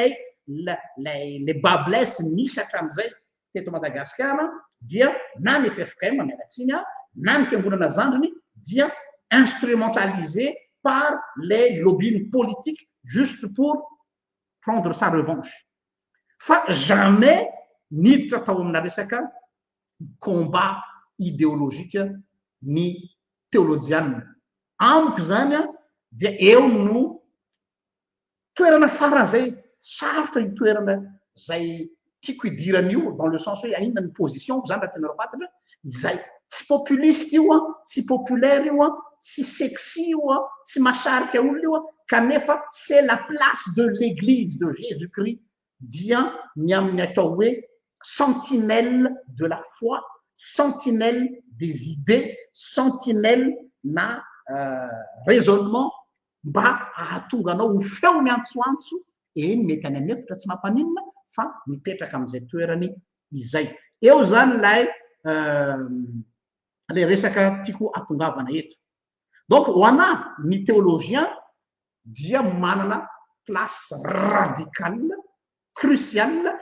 Speaker 1: Lay le bât blesse misy hatramin'izay teto Madagasikara dia na ny FFKM, mialatsiny a, na ny fiangonana zandriny dia instrumentalisé par les lobbying politiques juste pour prendre sa revanche, fa jamais niditra tao amina resaka combat idéologique ny teolojianina. Amiko zany a dia eo no toerana faran'izay sarotra ny toerana zay tiako idiran'io, dans le sens hoe inona ny position zany. Raha tianareo fantatra izay, tsy populiste io a, tsy populaire io a, tsy sexy io a, tsy mahasarika olona io a, kanefa c'est la place de l'Église de Jésus-Christ, dia ny amin'ny atao hoe sentinelle de la foi, sentinelle des idées, sentinelle na raisonnement, mba ahatonga anao ho feo miantsoantso eny, mety any amin'ny efitra, tsy mampaninona, fa mipetraka amin'izay toerany izay eo zany. Lay le resaka tiako atongavana eto, donc ho ana ny théologien dia manana place radicale, cruciale,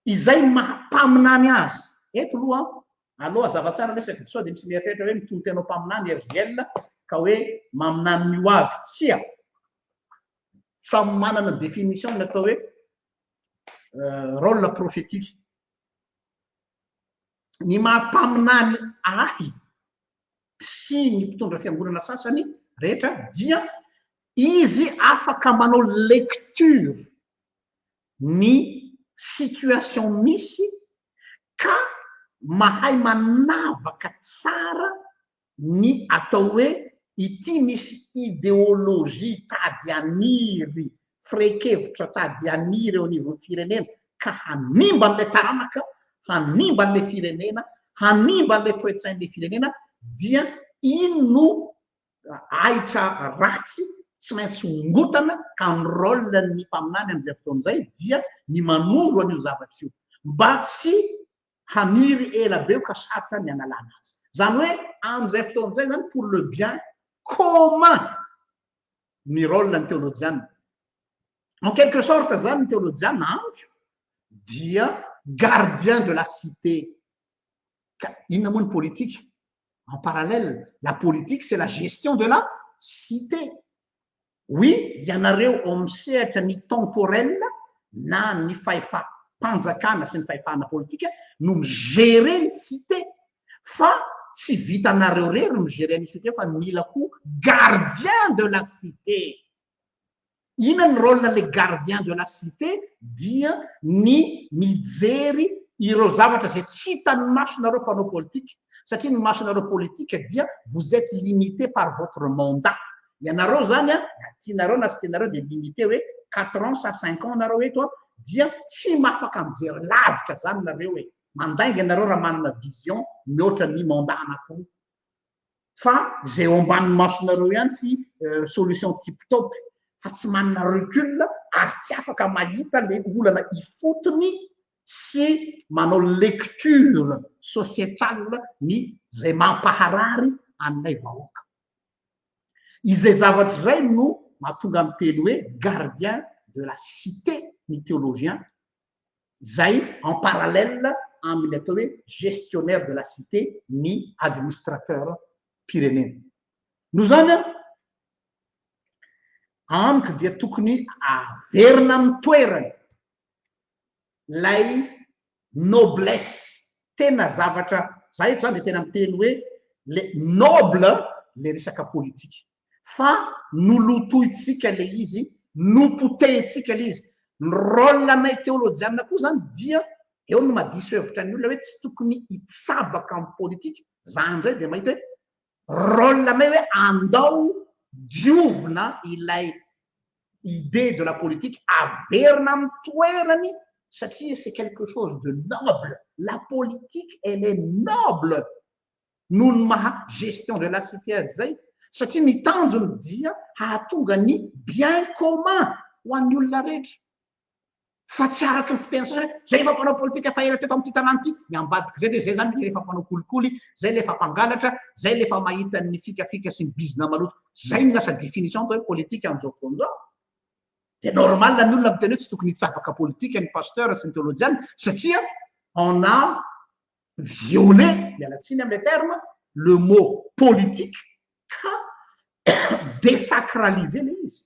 Speaker 1: izay mahampaminany azy eto aloha. Aloha zava-tsara resaky sao de misy mieritreritra hoe mitonona tenao mpaminany RGL ka hoe maminany ny ho avy. Tsia, samy manana définition ny atao hoe rôle prophétique. Ny mahampaminany ahy sy ny mpitondra fiangonana sasany rehetra dia izy afaka manao lecture ny situation misy ka mahay manavaka tsara ny atao hoe ity misy idéologie tady aniry, firekevitra tady aniry eo anivon'ny firenena ka hanimba an'ilay taranaka, hanimba an'ilay firenena, hanimba an'ilay toetsain'ilay firenena, dia ino no ahitra ratsy tsy maintsy ongotana. Ka ny rôle ny mpaminany am'izay fotoan'izay dia ny manondro an'io zavatra io mba tsy haniry ela be io ka sarotra ny analana azy. Zany hoe am'izay fotoan'izay zany, pour le bien commun ny rôle ny théolojiana. En quelque sorte zany ny théolojiana amiko dia gardien de la cité. Ka inona moa ny politique en parallèle? La politique, c'est la gestion de la cité. Oui, ianareo ao amin'ny sehatra ny temporel na ny fahefam-panjakana sy ny fahefahana politika no migérer ny cité, fa tsy vitanareo rery migérer ny cité, fa mila koa gardien de la cité. Ina ny rôle le gardien de la cité? Dia ny mijery ireo zavatra zay tsy hitany masonareo mpanao politika, satria ny masonareo politika dia vous êtes limité par votre mandat. Ianareo zany a, na tianareo na tsy tianareo, de limité hoe 4 ans sa 5 ans nareo eto a, dia tsy mahafaka mijery lavitra zany nareo hoe mandainga ianareo raha manana vision mihoatra ny mandat anakiroa, fa zay eo ambanin'ny masonareo ihany tsy solution tip top, fa tsy manana recul ary tsy afaka mahita le olana ifotony. sy manao lecture sociétale ny zay mampaharary an'ilay vahoaka. Izay zavatra izay no mahatonga miteny hoe gardien de la cité ny théologien, izay en parallèle amin'ny atao hoe gestionnaire de la cité ny administrateur pirenena. Noho izany an, amiko dia tokony averina amin'ny toerany lay noblesse, tena zavatra, za eto zany dia tena miteny hoe le noble le resaka politika, fa nolotointsika le izy, nopotehintsika le izy. Ny rôle anay teolojiana koa zany dia eo no mahadiso hevitra ny olona hoe tsy tokony hitsabaka amin'ny politika, za indray dia mahita hoe rôle anay hoe andao diovina ilay idée de la politique, averina amin'ny toerany satria c'est quelque chose de noble, la politique elle est noble noho ny maha gestion de la cité azy zay, satria ny tanjony dia hahatonga ny bien commun ho an'ny olona rehetra, fa tsy araky ny fiteny sasany hoe zay efa mpanao politika fa ela teto amin'ity tanàna ity, ny ambadika zay de zay zany le efa mpanao kolikoly, zay le efa mpangalatra, zay le efa mahita ny fikafika sy ny bizina maloto, zay no lasa définition atao hoe politika amin'izao fotoana izao. Dia normal ny olona miteny hoe tsy tokony hitsabaka politika ny pasteur sy ny théologien satria on a violé, miala tsiny amin'ilay terme, le mot politique ka désacraliser ilay izy.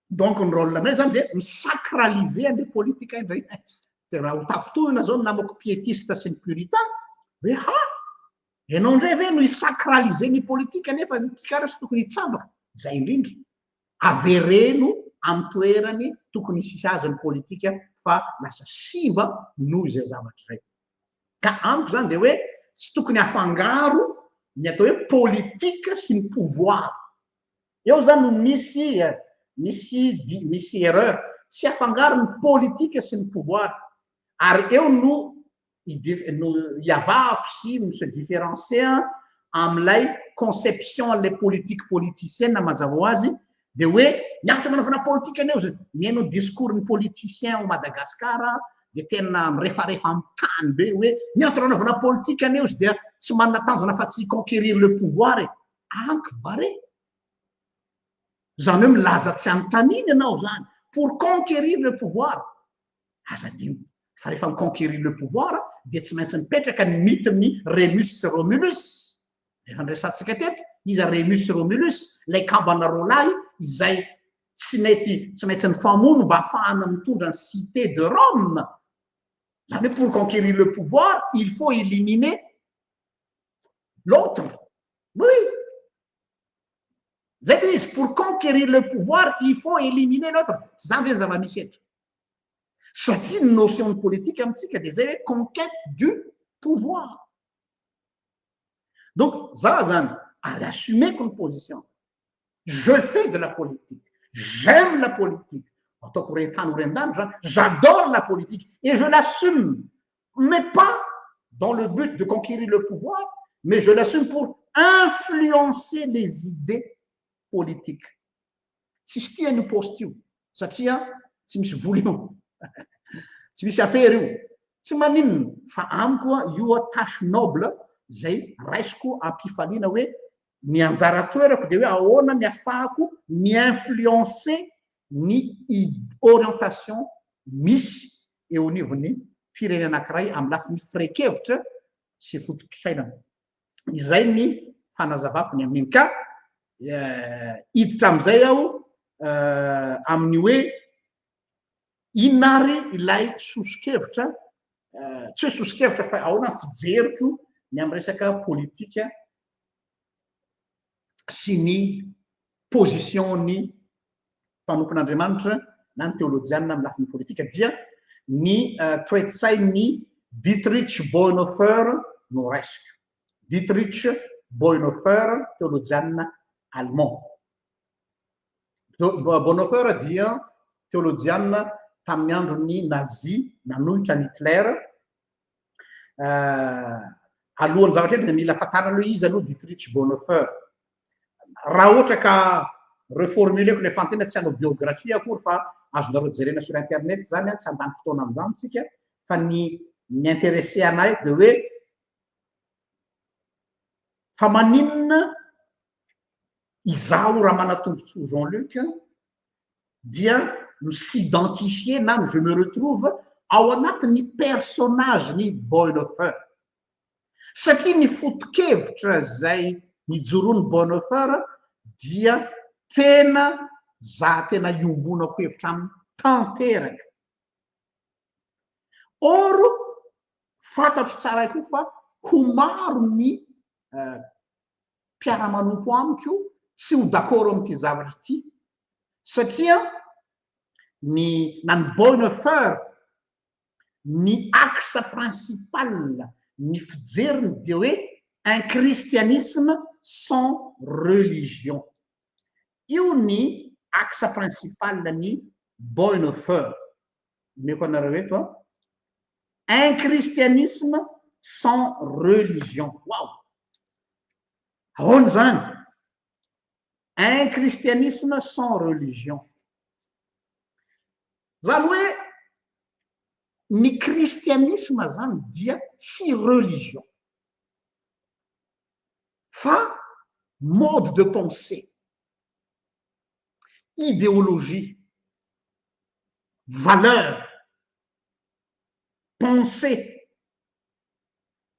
Speaker 1: Donc ny rôle anay zany dia mi-sacraliser an'ilay politika indray. Dia raha ho tafintohina zao ny namako piétiste sy ny puritain, hoe ha! Ianao indray ve no hi-sacraliser ny politika nefa ny mpikara tsy tokony hitsabaka? Izay indrindra. Avereno amin'ny toerany tokony hisy azy ny politika fa lasa simba noho izay zavatra izay. Ka amiko izany dia hoe tsy tokony afangaro ny atao hoe politika sy ny pouvoir. Eo izany no misy misy misy erreur. Tsy afangaro ny politika sy ny pouvoir. Ary eo no no iavahako sy mi-se différencier amin'ilay conception an'ilay politique politicienne mazava ho azy dia hoe ny antony anaovana politika anie ozy mihaino ny discours ny politicien ao Madagascar dia tena mirefarefa amin'ny tany be hoe ny antony anaovana politika anie ozy dia tsy manana tanjona fa tsy conquérir le pouvoir e. Anky va re? Izany hoe milaza tsy anontaniana ianao izany pour conquérir le pouvoir. Aza adino fa rehefa mi-conquérir le pouvoir dia tsy maintsy mipetraka ny mythe-n'i Remus sy Romulus. Efa niresahantsika teto, iza Remus sy Romulus? Ilay kambana roalahy izay tsy nety tsy maintsy nifamono mba hahafahana mitondra ny cité de Rome. Izany hoe pour conquérir le pouvoir, il faut éliminer l'autre. Oui. Zay le izy, pour conquérir le pouvoir, il faut éliminer l'autre. Tsy izany ve ny zava-misy eto? Satria ny notion ny politique amintsika dia zay hoe conquête du pouvoir. Donc za zany ary assumeko ny position. Je fais de la politique. J'aime la politique. Ataoko ren-tany ho ren-danitra, j'adore la politique et je l'assume. Mais pas dans le but de conquérir le pouvoir, mais je l'assume pour influencer les idées politiques. Tsisy tia an'io poste io satria tsy misy vola io, tsy misy afera io, tsy maninona fa amiko io tâche noble izay raisiko am-pifaliana hoe ny anjara toerako dia hoe ahoana ny afahako mi-influencer ny orientation misy eo anivon'ny firenena anankiray amin'ny lafiny firehan-kevitra sy foto-pisainana. Izay ny fanazavako ny amin'iny. Ka hiditra amin'izay aho amin'ny hoe inona ary ilay soso-kevitra, tsy hoe soso-kevitra fa ahoana ny fijeriko ny amin'ny resaka politika sy ny position-ny mpanompon'Andriamanitra na ny teolojianina amin'ny lafiny politika dia ny toe-tsain'i Dietrich Bonhoeffer no raisiko. Dietrich Bonhoeffer, teolojianina allemand. Bonhoeffer dia teolojianina tamin'ny andron'ny Nazi nanohitra an'i Hitler. Alohan'ny zavatra rehetra dia mila fantarina aloha iza aloha Dietrich Bonhoeffer. Raha ohatra ka Reformuleko ilay fanontaniana, tsy hanao biographie akory fa azonareo jerena sur internet izany an, tsy handany fotoana amin'izany tsika, fa ny mi-intéresser anay dia hoe fa maninona izaho Ramanatombotsoa Jean Luc dia mi-s'identifier na je me retrouve ao anatin'ny personnage-n'i Bonhoeffer. Satria ny foto-kevitra izay nijoroan'i Bonhoeffer dia tena za tena iombonako hevitra aminy tanteraka. Or, fantatro tsara koa fa ho maro ny mpiara-manompo amiko tsy ho d'accord amin'ity zavatra ity satria ny na ny Bonhoeffer ny axe principal ny fijeriny dia hoe un christianisme sans religion. Io ny axe principal ny Bonhoeffer. Omeko anareo eto an. Un christianisme sans religion. Wow! Ahoana izany? Un christianisme sans religion. Zany hoe ny kristianisma zany dia tsy religion fa mode de pensée, idéologie, valeur, pensée,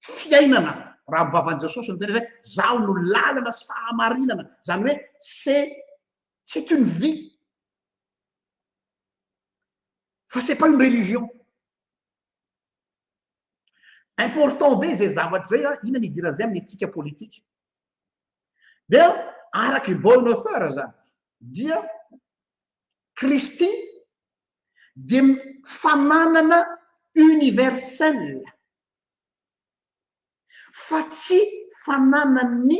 Speaker 1: fiainana, raha amin'ny vavan'i Jesosy no tena hoe zaho no lalana sy fahamarinana, zany hoe c'est c'est une vie. Fa c'est pas une religion. Important be izay zavatra izay an, inona ny idiran'izay amin'ny éthique politique? Dia araka i Bonhoeffer zany dia Kristy dia fananana universel fa tsy fananan'ny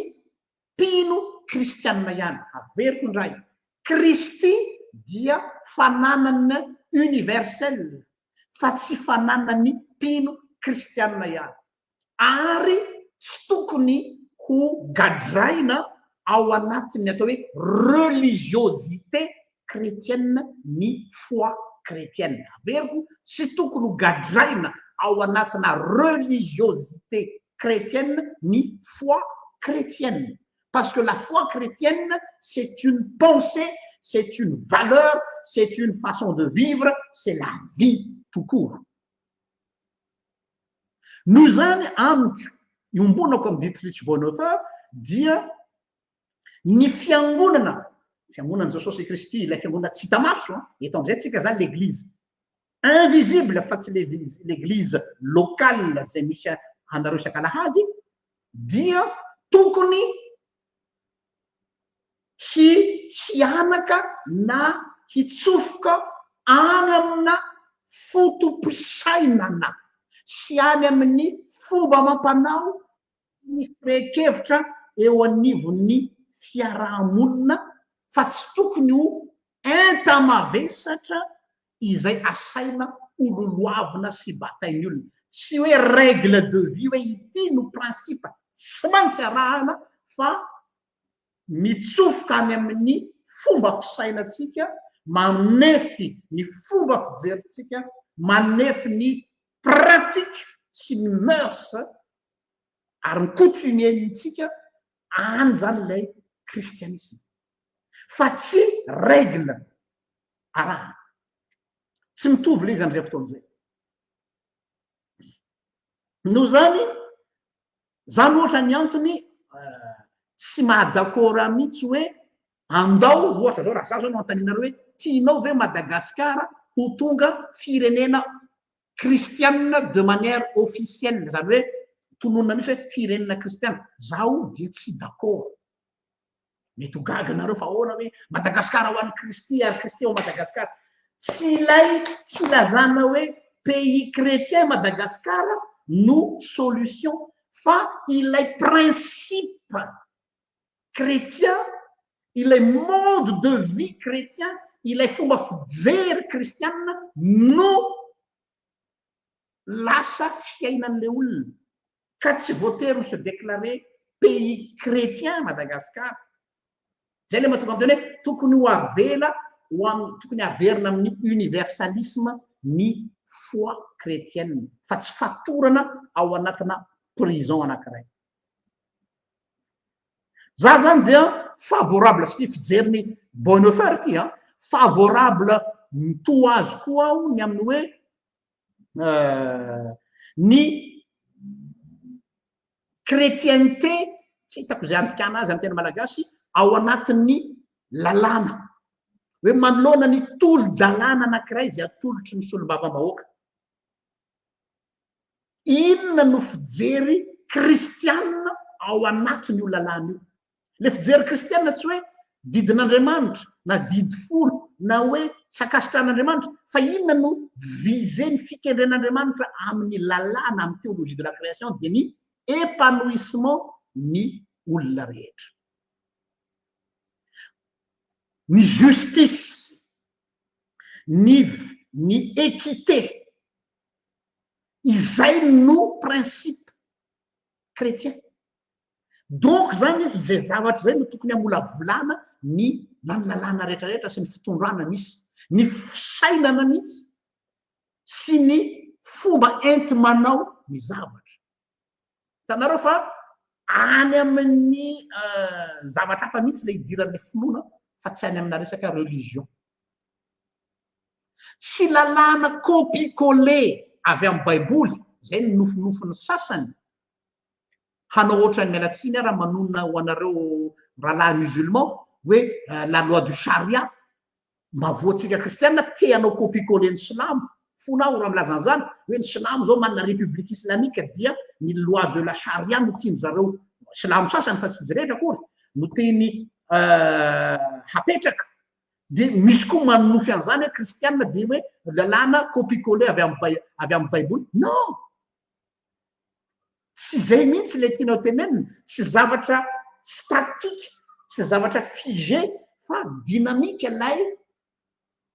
Speaker 1: mpino kristianina ihany. Averiko indray, Kristy dia fananana universel fa tsy fananan'ny mpino kristianina ihany. Ary tsy tokony ho gadraina ao anatin'ny atao hoe religiosité chrétienne ny foi chrétienne. Averiko, tsy tokony ho gadraina ao anatina religiosité chrétienne ny foi chrétienne. Parce que la foi chrétienne, c'est une pensée, c'est une valeur, c'est une façon de vivre, c'est la vie tout court. Noho izany amiko, iombonako amin'i Dietrich Bonhoeffer dia Ny fiangonana, fiangonan'i Jesosy Kristy, ilay fiangonana tsy hita maso, an, eto amin'izay tsika zany l'église invisible fa tsy l'église locale izay misy anareo isak'alahady dia tokony hi hianaka na hitsofoka any amina foto-pisainana sy any amin'ny fomba amam-panao ny firehan-kevitra eo anivon'ny fiaraha-monina fa tsy tokony ho enta-mavesatra izay asaina hololoavina sy batain'ny olona. Tsy hoe règle de vie hoe ity no principe tsy maintsy arahana fa mitsofoka any amin'ny fomba fisainantsika, manefy ny fomba fijerintsika, manefy ny pratique sy ny mœurs ary ny coutumier-ntsika any zany ilay kristianisma fa tsy règle arahana. Tsy mitovy ilay izy amin'izay fotoana izay. Noho izany, zany ohatra ny antony tsy maha d'accord ahy mihitsy hoe andao ohatra zao raha za zao no anontanianareo hoe tianao ve Madagasikara ho tonga firenena kristianina de manière officielle, izany hoe tononina mihitsy hoe firenena kristiana, zaho dia tsy d'accord. Mety ho gaga nareo fa ahoana hoe Madagasikara ho an'i Kristy ary Kristy ao Madagasikara. Tsy ilay filazana hoe pays chrétien Madagasikara no solution fa ilay principe chrétien, ilay mode de vie chrétien, ilay fomba fijery kristianina no lasa fiainan'ilay olona. Ka tsy voatery mi se déclarer pays chrétien Madagascar. Zay le mahatonga miteny hoe tokony ho avela ho am tokony haverina amin'ny universalisme ny foi chrétienne fa tsy fatorana ao anatina prison anankiray. Za zany dia favorable satria fijerin'i Bonhoeffer ity an, favorable mitoa azy koa aho ny amin'ny hoe ny Chrétienté, tsy hitako izay andikana azy amin'ny teny malagasy, ao anatin'ny lalàna. Hoe manoloana ny tolo-dalàna anankiray izay atolotry ny solombavambahoaka. Inona no fijery kristianina ao anatin'io lalàna io? Le fijery kristiana tsy hoe didin'Andriamanitra na didy folo na hoe tsy ankasitrahan'Andriamanitra fa inona no visée ny fikendren'Andriamanitra amin'ny lalàna amin'ny théologie de la création dia ny épanouissement ny olona rehetra. Ny justice, ny ny équité, izay no principe chrétien. Donc zany izay zavatra izay no tokony hamolavolana ny na ny lalàna rehetra rehetra sy ny fitondrana misy, ny fisainana mihitsy sy ny fomba enti-manao ny zavatra. Hitanareo fa any amin'ny zavatra hafa mihitsy ilay idiran'ny finoana fa tsy any amina resaka religion. Tsy lalàna copie-coller avy amin'ny baiboly, izay ny nofinofin'ny sasany, hanao ohatran'ny miala tsiny aho raha manonona ho anareo rahalahy musulman hoe la loi du charia mba voantsika kristiana te hanao copie coller ny silamo fona aho raha milaza an'izany hoe ny silamo zao manana république islamique dia ny loi de la charia no tiany zareo silamo sasany fa tsy izy rehetra akory no tiany hapetraka dia misy koa manonofy an'izany hoe kristiana dia hoe lalàna copie coller avy amin'ny avy amin'ny baiboly non Tsy izay mihitsy ilay tianao tenenina, tsy zavatra statique, tsy zavatra figé fa dynamique ilay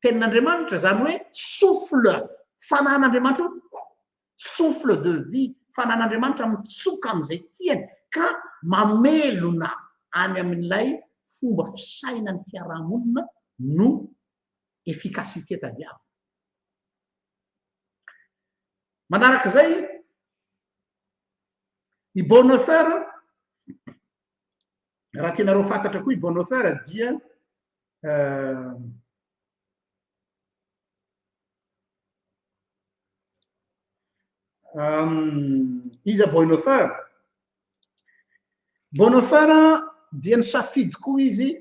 Speaker 1: tenin'Andriamanitra, izany hoe souffle, fanahin'Andriamanitra io, souffle de vie, fanahin'Andriamanitra mitsoka amin'izay tiany ka mamelona any amin'ilay fomba fisainan'ny fiarahamonina no efficacité tadiavina. Manarak'izay, i Bonhoeffer, raha tianareo fantatra koa i Bonhoeffer dia iza Bonhoeffer? Bonhoeffer dia nisafidy koa izy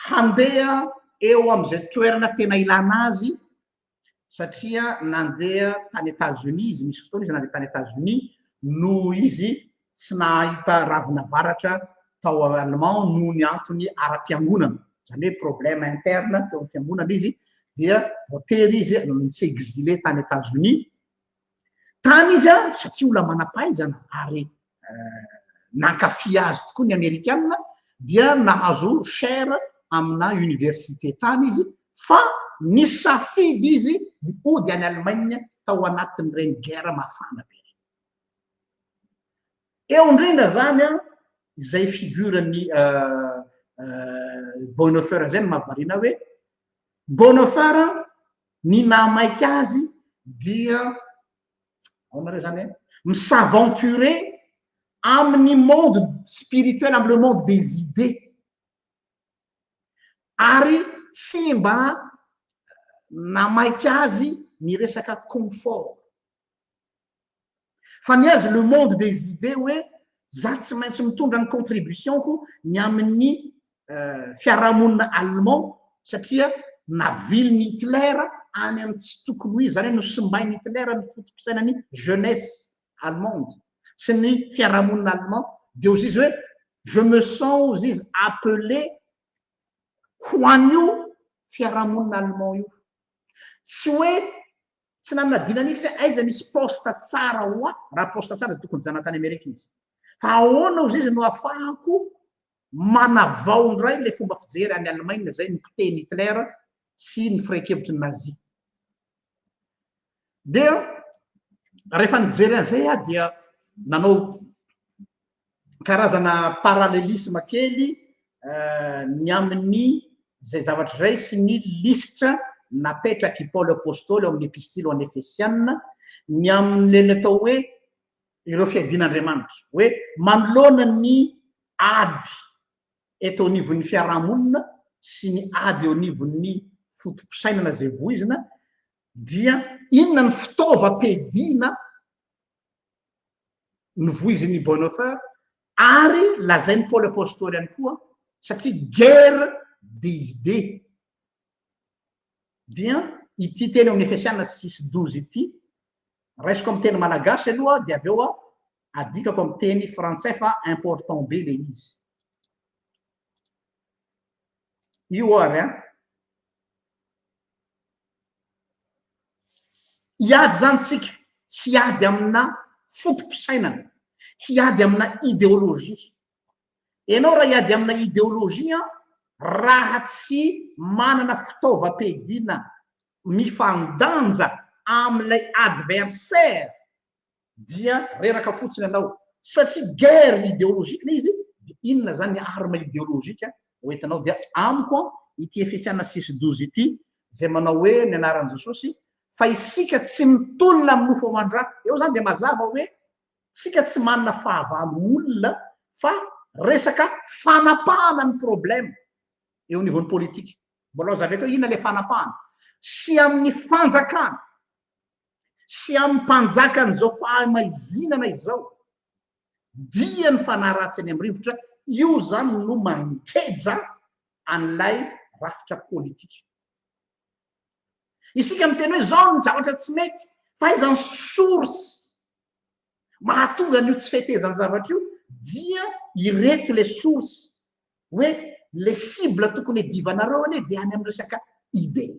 Speaker 1: handeha eo amin'izay toerana tena ilana azy satria nandeha tany Etazonia izy, nisy fotoana izy nandeha tany Etazonia noho izy tsy nahita ravina varatra tao Allemand noho ny antony ara-piangonana, izany hoe problème interne teo amin'ny fiangonana izy dia voatery izy ni-s'exiler tany Etazonia. Tany izy satria olona manam-pahaizana ary nankafy azy tokoa ny Amerikana dia nahazo chaire amina université tany izy fa nisafidy izy hody any Allemagne tao anatin'ireny guerre mafana be ireny. Eo indrindra zany an, izay figure-n'ny Bonhoeffer izay no mahavariana hoe Bonhoeffer ny nahamaika azy dia ahoana re zany e? Mi-s'aventurer amin'ny monde spirituel, amin'ny le monde des idées. Ary tsy mba namaika azy ny resaka confort. Fa ny azy le monde des idées hoe za tsy maintsy mitondra ny contribution-ko ny amin'ny fiarahamonina allemand satria navilin'i Hitler any amin'ny tsy tokony ho izy, izany hoe nosimbain'i Hitler ny foto-pisainan'ny jeunesse allemande sy ny fiarahamonina allemand, dia hozy izy hoe je me sens hozy izy appelé ho an'io fiarahamonina allemand io. Tsy hoe tsy nanana dynamique hoe aiza misy poste tsara ho ahy, raha poste tsara dia tokony hijanona tany Amerika izy. Fa ahoana hozy izy no ahafahako manavao indray ilay fomba fijery any Allemagne izay nopotehin'i Hitler sy ny firehan-kevitry ny Nazi. Dia rehefa nijery an'izay aho dia nanao Karazana parallélisme kely ny amin'ny izay zavatra izay sy ny lisitra napetrak'i Paoly Apostoly ao amin'ny Epistily ho an'ny Efesiana ny amin'ilay atao hoe ireo fiadian'Andriamanitra, hoe manoloana ny ady eto anivon'ny fiarahamonina sy ny ady eo anivon'ny foto-pisainana izay voizina dia inona ny fitaovam-piadiana novoizin'i Bonhoeffer ary lazain'i Paoly Apostoly ihany koa satria guerre des idées dia ity teny ao amin'ny Efesiana 6:12 ity raisiko amin'ny teny malagasy aloha dia avy eo adikako amin'ny teny frantsay fa important be le izy io ary an Hiady izany tsika, hiady amina foto-pisainana, hiady amina idéologie. Ianao raha hiady amina idéologie an, raha tsy manana fitaovam-piadiana mifandanja amin'ilay adversaire dia reraka fotsiny ianao satria guerre idéologique ilay izy dia inona zany ny arme idéologique hoentinao dia amiko an ity Efesiana 6:12 ity izay manao hoe ny anaran'i Jesosy fa isika tsy mitolona amin'ny nofo aman-dra eo zany dia mazava hoe tsika tsy manana fahavalo olona fa resaka fanapahana ny problème eo anivon'ny politika mbola hazavaiko hoe inona ilay fanapahana sy amin'ny fanjakana sy amin'ny mpanjakan'izao fahamaizinana izao, dia ny fanahy ratsy eny amin'ny rivotra, io izany no mangeja an'ilay rafitra politika. Isika miteny hoe izao ny zavatra tsy mety, fa aiza ny source mahatonga an'io tsy fetezan-javatra io, dia ireto ilay source, hoe le cible tokony hiadivanareo anie dia any amin'ny resaka idée.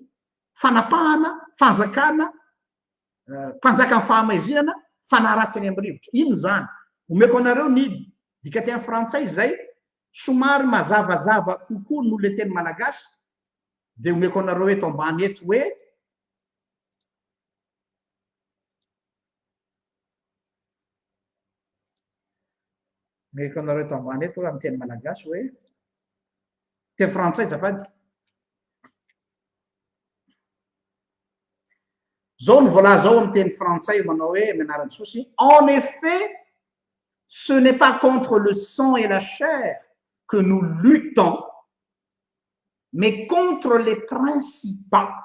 Speaker 1: Fanapahana, fanjakana, mpanjakan'ny fahamaizinana, fanahy ratsy any amin'ny rivotra. Inona izany? Omeko anareo ny dikateny frantsay izay somary mazavazava kokoa noho ilay teny malagasy, dia omeko anareo eto ambany eto hoe, omeko anareo eto ambany eto amin'ny teny malagasy hoe, teny frantsay azafady. Zao no voalaza ao amin'ny teny frantsay manao hoe amin'ny anaran'i Jesosy, en effet, ce n'est pas contre le sang et la chair que nous luttons, mais contre les principats,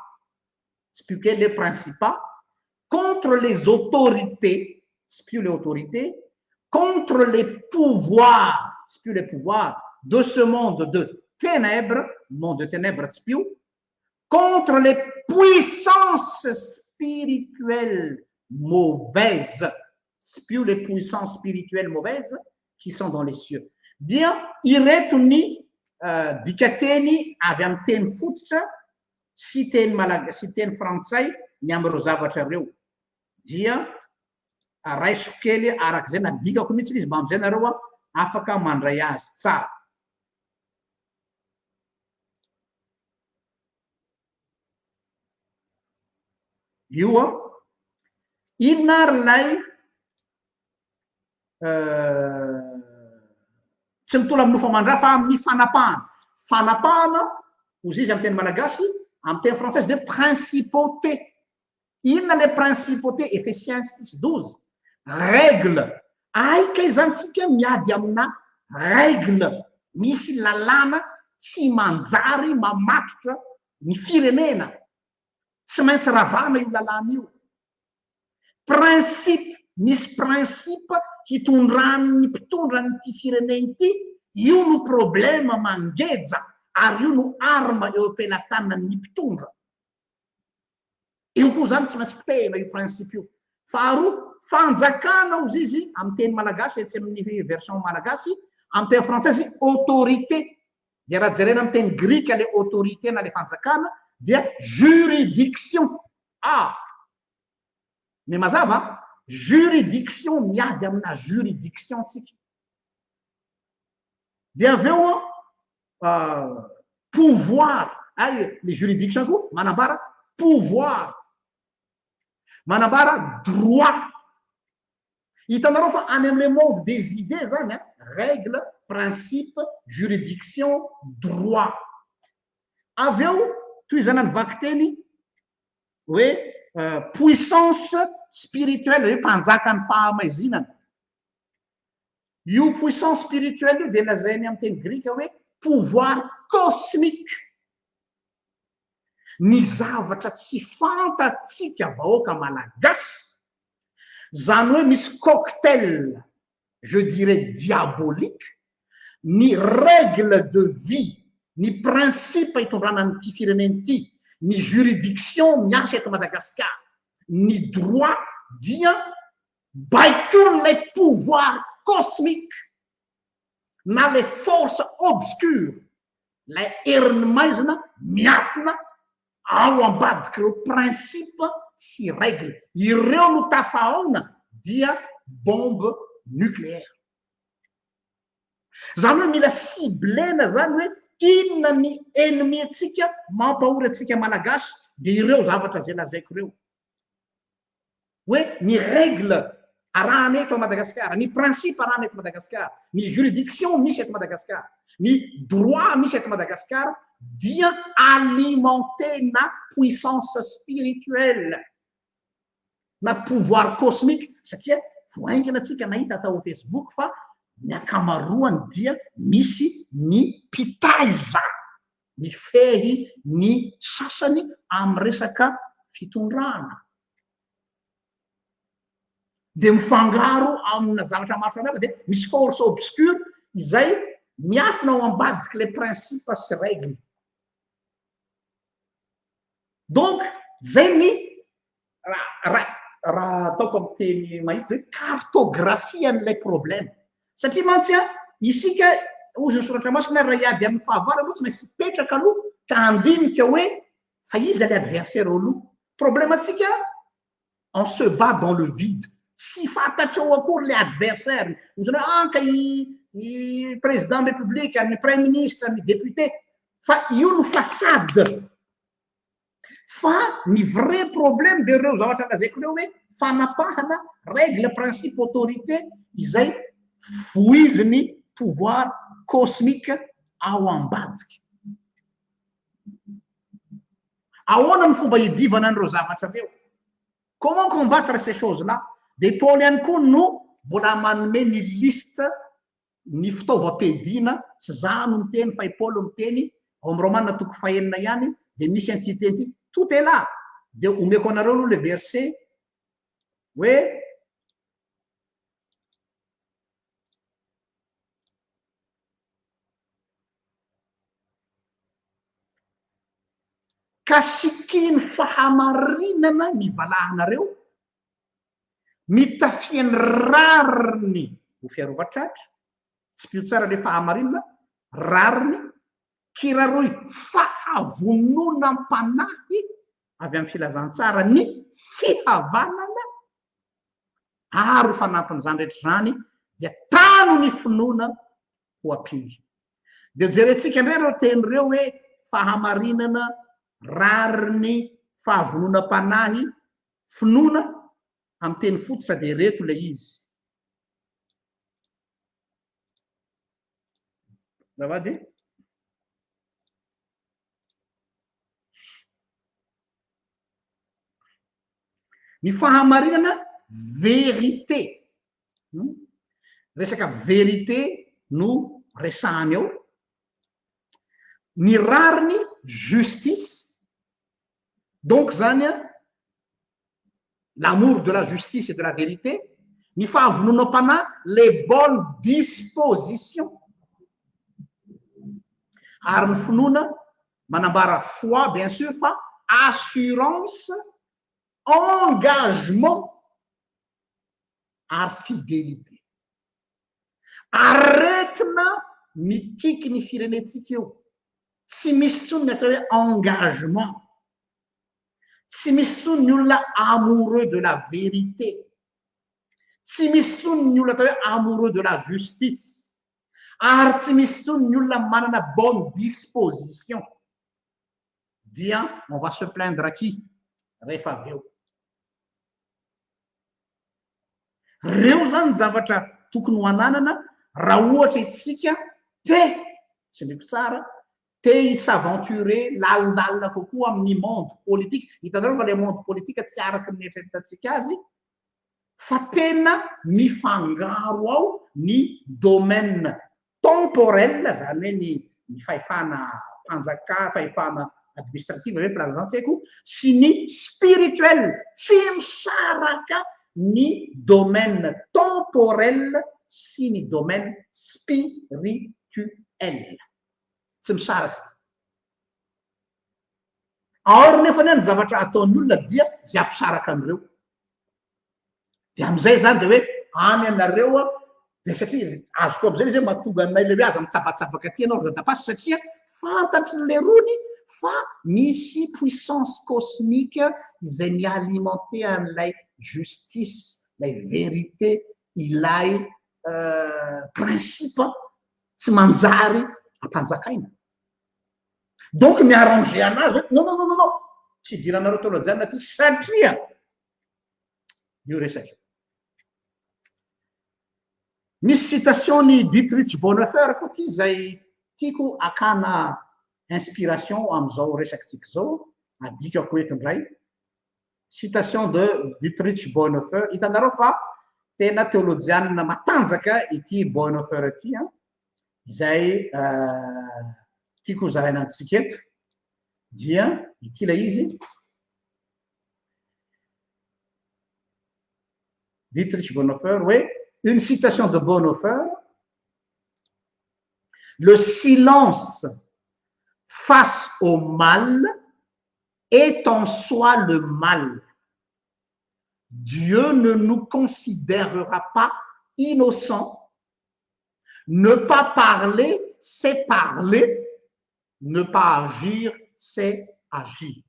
Speaker 1: tsipio kely le principats, contre les autorités, tsipio le autorités, contre les pouvoirs, tsipio le pouvoirs, de ce monde de ténèbres, monde de ténèbres tsipio, contre les puissances spirituelles mauvaises, tsipio les puissances spirituelles mauvaises qui sont dans les cieux. Dia ireto ny dikateny avy amin'ny teny fototra sy teny malagasy sy teny frantsay ny amin'ireo zavatra ireo. Dia raiso kely araka izay nadikako mihitsy ilay izy mba amin'izay nareo afaka mandray azy tsara. Io an. Inona ary ilay tsy mitola amin'ny nofo aman-dra fa amin'ny fanapahana. Fanapahana, hozy izy amin'ny teny malagasy, amin'ny teny frantsay izy dia principauté. Inona ilay principauté? Ephésiens 6:12. Règle. Ay kay izany tsika miady amina règle. Misy lalàna tsy manjary mamatotra ny firenena. Tsy maintsy ravana io lalàna io. Principe, misy principe hitondran'ny mpitondra an'ity firenena ity, io no problème mangeja ary io no arme eo am-pelatanan'ny mpitondra. Io koa izany tsy maintsy potehina io principe io. Faharoa, fanjakana hozy izy amin'ny teny malagasy etsy amin'ny version malagasy, amin'ny teny frantsay izy autorité. Dia raha jerena amin'ny teny grika ilay autorité na ilay fanjakana dia juridiction. Ah! Mais mazava an! Juridiction, miady amina juridiction tsika. Dia avy eo an, pouvoir, ay le juridiction koa manambara pouvoir, manambara droit. Hitanareo fa any amin'ilay monde des idées zany an, règle, principe, juridiction, droit. Avy eo tohizana ny vakiteny hoe puissance spirituelle, hoe mpanjakan'ny fahamaizinana. Io puissance spirituelle io dia lazainy amin'ny teny grika hoe pouvoir cosmique. Ny zavatra tsy fantatsika vahoaka malagasy, zany hoe misy cocktail, je dirais diabolique, ny règle de vie, ny principe itondrana an'ity firenena ity, ny juridiction miasa eto Madagasikara, ny droit dia baikoin'ilay pouvoir cosmique na ilay force obscure, ilay herin'ny maizina miafina ao ambadik'ireo principe sy règle ireo no tafahaona dia bombe nucléaire. Zany hoe mila ciblena zany hoe inona ny ennemi antsika mampahory antsika malagasy dia ireo zavatra izay lazaiko ireo. Hoe ny règle arahana eto Madagasikara, ny principe arahana eto Madagasikara, ny juridiction misy eto Madagasikara, ny droit misy eto Madagasikara dia alimenté-na puissance spirituelle na pouvoir cosmique satria vao haingana tsika nahita tao Facebook fa ny ankamaroany dia misy ny mpitaiza mifehy ny sasany amin'ny resaka fitondrana. Dia mifangaro amina zavatra maro samihafa dia misy force obscure izay miafina ao ambadik'ilay principe sy règle. Donc zay ny raha raha ataoko amin'ny teny mahitsy hoe cartographie an'ilay problème. Satria mantsy an, isika hozy ny soratra masina raha hiady amin'ny fahavalo aloha tsy maintsy hipetraka aloha ka handinika hoe fa iza ilay adversaire ao aloha. Problème antsika on se bat dans le vide. Tsy fantatrao akory ilay adversaire. Hozy hoe ah ka i i président ny république, ny premier ministre, ny député. Fa io no façade. Fa ny vrai problème dia ireo zavatra lazaiko ireo hoe fanapahana, règle, principe, autorité izay voizin'ny pouvoir cosmique ao ambadika. Ahoana ny fomba hidivana an'ireo zavatra ireo? Comment combattre ces choses là? Dia i Paoly ihany koa no mbola manome ny liste ny fitaovam-piadiana, tsy za no miteny fa i Paoly miteny, ao amin'ny Romana toko fahenina ihany dia misy an'ity teny ity, tout est là, dia omeko anareo aloha le verset hoe Ka sikino fahamarinana ny valahanareo, mitafia ny rariny ho fiarovan-tratra, tsipio tsara le fahamarinana, rariny, kiraroy fahavononam-panahy avy amin'ny filazantsara ny fihavanana, ary ho fanampin'izany rehetra izany dia tano ny finoana ho ampinga. Dia jerentsika indray ireo teny ireo hoe fahamarinana, rariny, fahavononam-panahy, finoana, amin'ny teny fototra dia ireto ilay izy. Azafady. Ny fahamarinana vérité. Resaka vérité no resahany eo. Ny rariny justice. Donc zany an, l'amour de la justice et de la vérité, ny fahavononam-panahy, les bonnes dispositions. Ary ny finoana manambara foi bien sûr fa assurance, engagement ary fidélité. Aretina mikiky ny firenentsika io. Tsy misy intsony ny atao hoe engagement. Tsy misy intsony ny olona amoureux de la vérité. Tsy misy intsony ny olona atao hoe amoureux de la justice. Ary tsy misy intsony ny olona manana bonne disposition. Dia on va se plaindre à qui rehefa avy eo? Reo zany ny zavatra tokony ho ananana Raha ohatra isika te, tsindriko tsara, te hi-s'aventurer lalindalina kokoa amin'ny monde politique, hitanareo fa ilay monde politique tsy araka ny eritreretantsika azy, fa tena mifangaro ao ny domaine temporel, izany hoe ny ny fahefana mpanjaka, fahefana administrative ve filazana izany tsy haiko, sy ny spirituel, tsy misaraka ny domaine temporel sy ny domaine spirituel. Tsy misaraka. Aor nefa anie ny zavatra ataon'ny olona dia izay hampisaraka an'ireo. Dia amin'izay izany dia hoe any ianareo dia satria azoko amin'izay ilay izy hoe mahatonga anay ilay hoe aza mitsabatsabaka aty ianao ry dadapasy satria fantatry ny lerony fa misy puissance cosmique izay mi-alimenter an'ilay justice, ilay vérité, ilay principe tsy manjary ampanjakaina. Donc mi-arranger anazy hoe non non non non tsy idiranareo teolojianina aty satria io resaka io. Misy citation ny Dietrich Bonhoeffer koa ty izay tiako akana inspiration amin'izao resakitsika izao, adikako eto indray. Citation de Dietrich Bonhoeffer, hitanareo fa tena teolojianina matanjaka ity Bonhoeffer ity an, izay tiako hozaraina amintsika eto dia ity ilay izy. Dietrich Bonhoeffer hoe une citation de Bonhoeffer le silence face au mal est en soi le mal Dieu ne nous considérera pas innocents Ne pas parler c'est parler, ne pas agir c'est agir.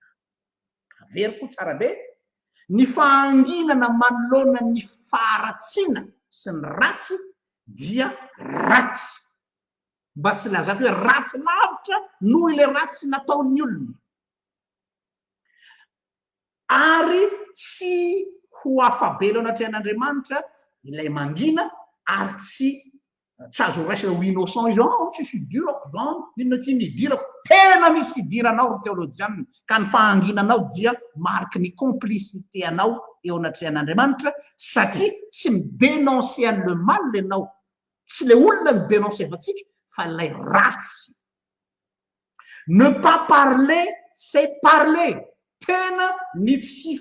Speaker 1: Averiko tsara be, ny fahanginana manoloana ny faharatsiana sy ny ratsy dia ratsy. Mba tsy lazako hoe ratsy lavitra noho ilay ratsy nataon'ny olona. Ary tsy ho afa-bela eo anatrehan'Andriamanitra ilay mangina ary tsy tsy azo raisina ho innocent izy, ah tsisy idirako zany, inona ty ny idirako, tena misy idiranao ry teolojianina, ka ny fahanginanao dia mariky ny complicité anao eo anatrehan'Andriamanitra satria tsy mi-dénoncer an'i le mal ianao, tsy le olona no dénoncer-vantsika fa ilay ratsy. Ne pas parler c'est parler, tena ny tsy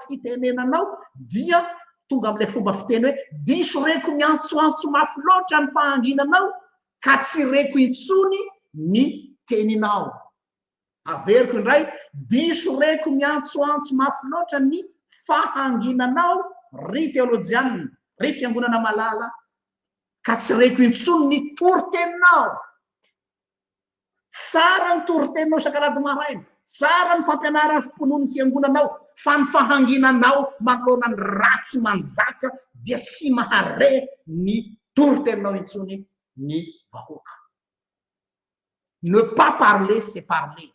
Speaker 1: fitenenanao dia tonga amin'ilay fomba fiteny hoe diso reko miantsoantso mafy loatra ny fahanginanao ka tsy reko intsony ny teninao. Averiko indray, diso reko miantsoantso mafy loatra ny fahanginanao ry teolojianina, ry fiangonana malala, ka tsy reko intsony ny toriteninao. Tsara ny toriteninao isak'alahady maraina, tsara ny fampianaran'ny finoan'ny fiangonanao, fa ny fahanginanao manoloana ny ratsy manjaka dia tsy mahare ny toriteninao intsony ny vahoaka. Ne pas parler c'est parler.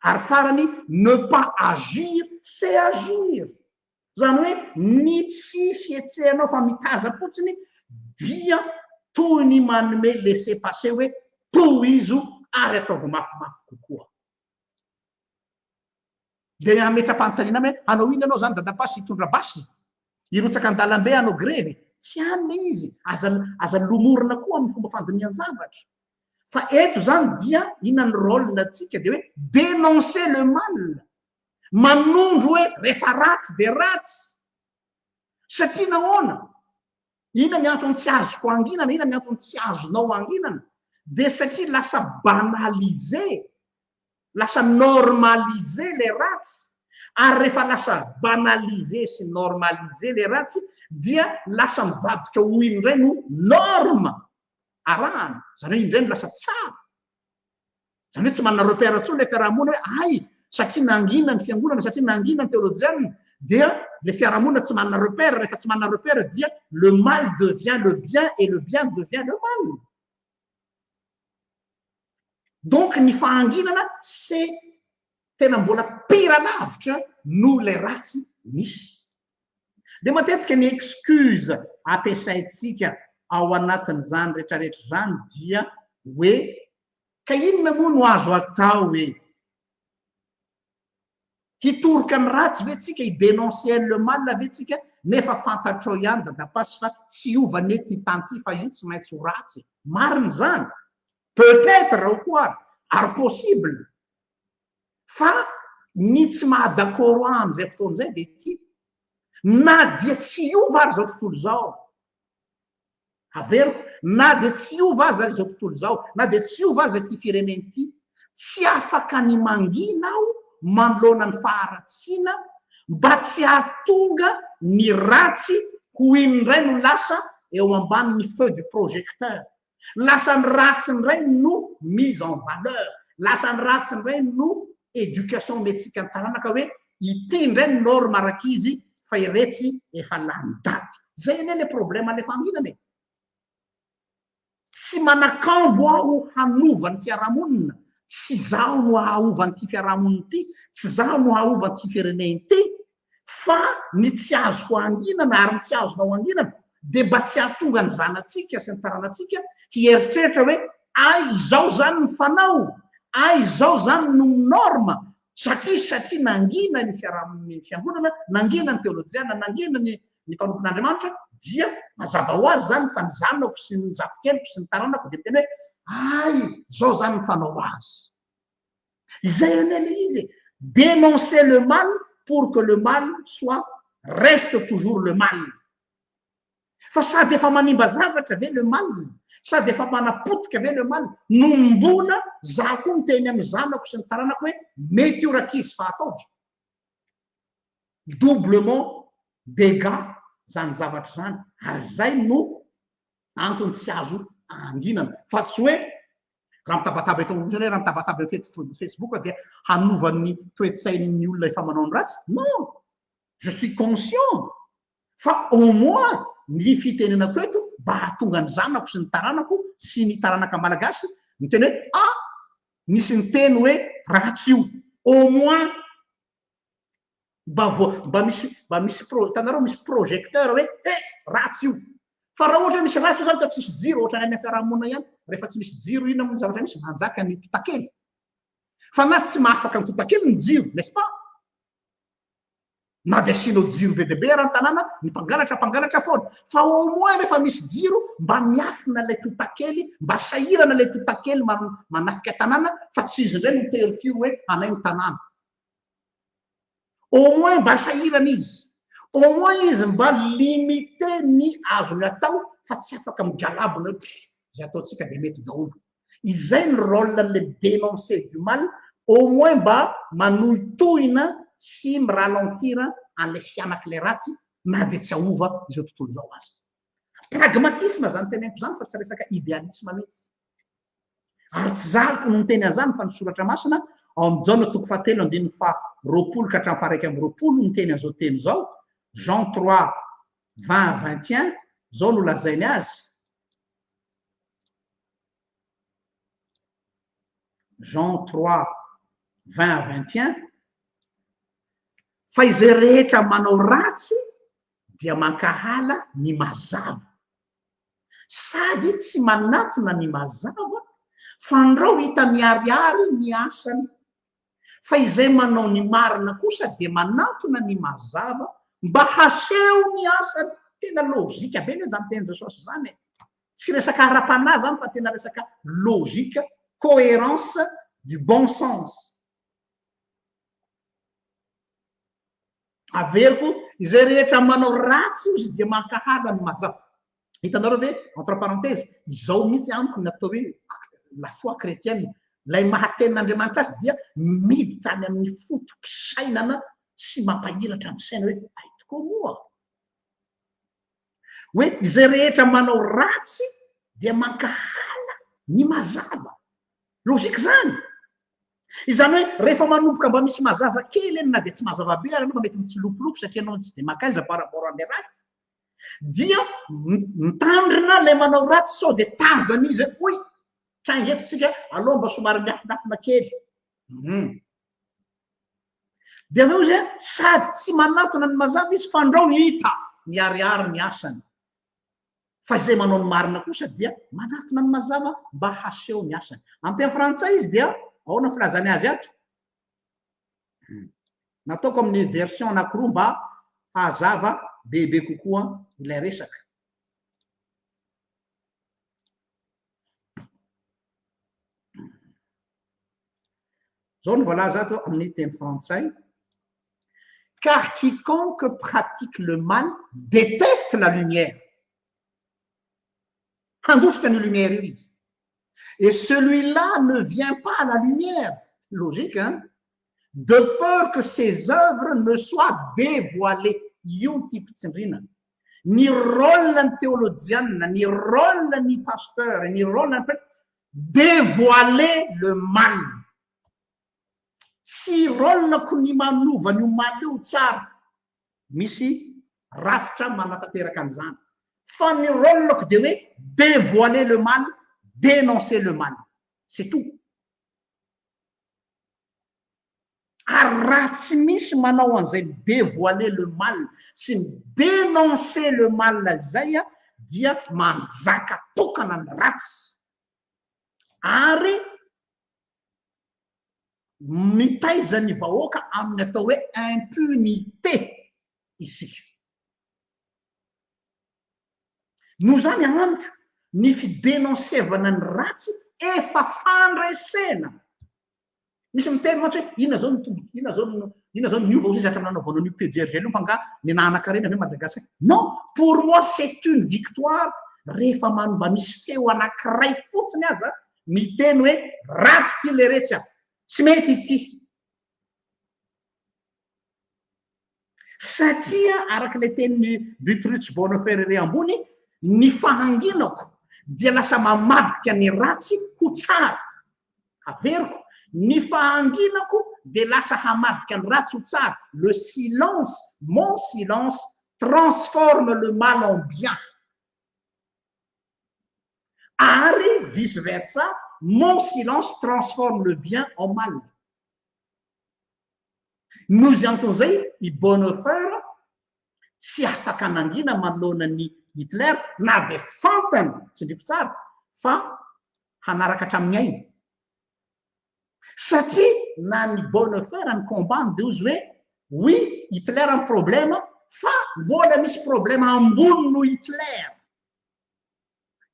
Speaker 1: Ary farany, ne pas agir c'est agir. Izany hoe ny tsy fihetsehanao fa mitazam-potsiny dia toy ny manome laisser-passer hoe tohizo ary ataovy mafimafy kokoa. Dia hametra-panontaniana aminy hoe hanao inona ianao izany dadapasy hitondra basy? Hirotsaka an-dalambe hanao grevy? Tsy any ilay izy. Aza aza lomorina koa amin'ny fomba fandinihan-javatra. Fa eto izany dia inona ny rôle antsika dia hoe dénoncer le mal. Manondro hoe rehefa ratsy dia ratsy. Satria nahoana? Inona ny antony tsy azoko anginana? Inona ny antony tsy azonao anginana? Dia satria lasa banalisé, lasa normalisé ilay ratsy. Ary rehefa lasa banalisé sy normalisé ilay ratsy dia lasa mivadika ho iny indray no norme arahana. Izany hoe iny indray no lasa tsara. Izany hoe tsy manana repère intsony ilay fiarahamonina hoe hay satria nangina ny fiangonana, satria nangina ny teolojianina dia ilay fiarahamonina tsy manana repère, rehefa tsy manana repère dia le mal devient le bien et le bien devient le mal. Donc ny fahanginana c'est tena mbola pire lavitra noho ilay ratsy misy. Dia matetika ny excuse ampiasaintsika ao anatin'izany rehetrarehetra izany dia hoe ka inona moa no azo atao e? Hitoroka ny ratsy ve tsika, hi-denoncer le mal ve tsika nefa fantatrao ihany dadapasy fa tsy hiova anie ity tany ity fa io tsy maintsy ho ratsy e. Marina izany? Peut être ou quoi ary possible fa ny tsy maha d'accord ahy amin'izay fotoana izay dia ity, na dia tsy hiova ary izao tontolo izao, Averiko, na dia tsy hiova aza izao tontolo izao, na dia tsy hiova aza ity firenena ity, tsy afaka ny mangina aho manoloana ny faharatsiana mba tsy hahatonga ny ratsy ho iny indray no lasa eo ambanin'ny feu du projecteur. Lasa ny ratsy indray no mise en valeur. Lasa ny ratsy indray no éducation omentsika ny taranaka hoe ity indray ny norme arak'izy fa iretsy efa lany daty. Zay anie le problème le fanginana e. Tsy manakambo aho hanova ny fiarahamonina, tsy zaho no hahaova an'ity fiarahamonina ity, tsy zaho no hahaova an'ity firenena ity, fa ny tsy azoko anginana ary ny tsy azonao anginana dia mba tsy hahatonga ny zanatsika sy ny taranatsika hieritreritra hoe ay izao zany ny fanao, ay izao zany no norme, satria satria nangina ny fiarahamonin'ny fiangonana, nangina ny teolojiana, nangina ny ny mpanompon'Andriamanitra dia mazava ho azy zany fa ny zanako sy ny zafikeliko sy ny taranako dia miteny hoe ay izao zany ny fanao azy. Izay anie le izy e! Dénoncer le mal pour que le mal soit reste toujours le mal. Fa sady efa manimba zavatra ve le mal, sady efa manapotika ve le mal no mbola za koa miteny amin'ny zanako sy ny taranako hoe mety io rankizy fa ataovy. Doublement dégâts zany zavatra zany ary zay no antony tsy azo anginana fa tsy hoe raha mitabataba eto ambony hoe raha mitabataba eo Facebook dia hanova ny toe-tsain'ny olona efa manao ny ratsy. Non, je suis conscient fa au moins ny fitenenako eto mba hahatonga ny zanako sy ny taranako sy ny taranaka malagasy miteny hoe ah, nisy niteny hoe ratsy io, au moins mba vo mba misy mba misy pro hitanareo misy projecteur hoe eh ratsy io fa raha ohatra misy ratsy io zany ka tsisy jiro ohatra any amin'ny fiarahamonina ihany rehefa tsy misy jiro inona moa ny zavatra misy manjaka ny totakely fa na tsy mahafaka ny totakely ny jiro n'est-ce pas na dia asianao jiro be dia be ara ny tanàna ny mpangalatra mpangalatra foana fa au moins rehefa misy jiro mba miafina ilay totakely mba sahirana ilay totakely manafika tanàna fa tsy izy indray no terikio hoe anay ny tanàna Au moins mba sahirana izy. Au moins izy mba limité ny azony atao fa tsy afaka migalabona hoe pff izay ataontsika dia mety daholo. Izay ny rôle an'ilay mi-dénoncer du mal, au moins mba manohitohina sy mi-ralentir an'ilay fianak'ilay ratsy na dia tsy hahova izao tontolo izao aza. Pragmatisme izany teneniko izany fa tsy resaka idéalisme mihitsy. Ary tsy zariko no miteny an'izany fa ny soratra masina ao amin'ny Jaona toko fahatelo andininy faha 20 ka hatramin'ny faha 21 no miteny an'izao teny izao, Jean 3, 20 à 21, izao no lazainy azy, Jean 3, 20 à 21, fa izay rehetra manao ratsy dia mankahala ny mazava. Sady tsy manatona ny mazava, fandrao hita miharihary ny asany. Fa izay manao ny marina kosa dia manantona ny mazava mba haseho ny asany. Tena lojika be anie izany tenin'i Jesosy izany e! Tsy resaka ara-panahy izany fa tena resaka logique, cohérence du bon sens. Averiko, izay rehetra manao ratsy ozy dia mankahala ny mazava. Hitanareo ve, entre parenthèse, izao mihitsy amiko ny atao hoe la foi chrétienne, ilay maha tenin'Andriamanitra azy dia miditra any amin'ny foto-pisainana sy mampahiratra ny saina hoe ay tokoa moa. Hoe izay rehetra manao ratsy dia mankahala ny mazava. Logique izany. Izany hoe rehefa manomboka mba misy mazava kely eny na dia tsy mazava be ary ianao fa mety mitsilopilopy satria ianao tsy dia mankaiza par rapport an'ilay ratsy dia mitandrina ilay manao ratsy sao dia tazana izy hoe oy tranga eto tsika aleo mba somary miafinafina kely. Dia avy eo izy sady tsy manatona ny mazava izy fandrao hita. miharihary ny asany. Fa izay manao ny marina kosa dia manatona ny mazava mba haseho ny asany. Amin'ny teny frantsay izy dia ahoana filazany azy ato? Nataoko amin'ny version anankiroa mba hahazava bebe kokoa ilay resaka. Zao no voalaza ato amin'ny teny frantsay. Car quiconque pratique le mal déteste la lumière. Handositra ny lumière io izy. Et celui-là ne vient pas à la lumière. Logique, hein? De peur que ses œuvres ne soient dévoilées. Io no tiako tsindrina. Ny rôle ny théolojianina, ny rôle ny pasteur, ny rôle ny prêtre, dévoiler le mal. Tsy rôle-ko ny manova an'io mal io ho tsara. Misy rafitra manatanteraka an'izany. Fa ny rôle-ko dia hoe dévoiler le mal, dénoncer le mal. C'est tout. Ary raha tsy misy manao an'izay mi-dévoiler le mal sy mi-dénoncer le mal izay dia manjaka tokana ny ratsy. Ary mitaiza ny vahoaka amin'ny atao hoe impunité isika. Noho izany amiko, ny fi-dénoncevana ny ratsy efa fandresena. Misy miteny mantsy hoe inona zao no tombotsoa, inona zao no inona zao no niova hozy izy hatramin'ny nanaovana an'io PDRGL io fa angaha ny nahanan-karena ve Madagascar? Non, pour moi c'est une victoire rehefa man mba misy feo anankiray fotsiny aza miteny hoe ratsy ity leretsy a, tsy mety ity. Satria araka ilay tenin'i Dietrich Bonhoeffer ery ambony, ny fahanginako dia lasa mamadika ny ratsy ho tsara. Averiko, ny fahanginako dia lasa hamadika ny ratsy ho tsara, le silence, mon silence transforme le mal en bien. Ary vice versa, mon silence transforme le bien en mal. Noho izay antony izay, i Bonhoeffer tsy afaka nangina manoloana an'i Hitler na dia fantany, tsindriko tsara, fa hanaraka hatramin'ny ainy. Satria na ny Bonhoeffer ny combat-ny dia hozy hoe, oui, Hitler ny problème, fa mbola misy problème ambony noho Hitler.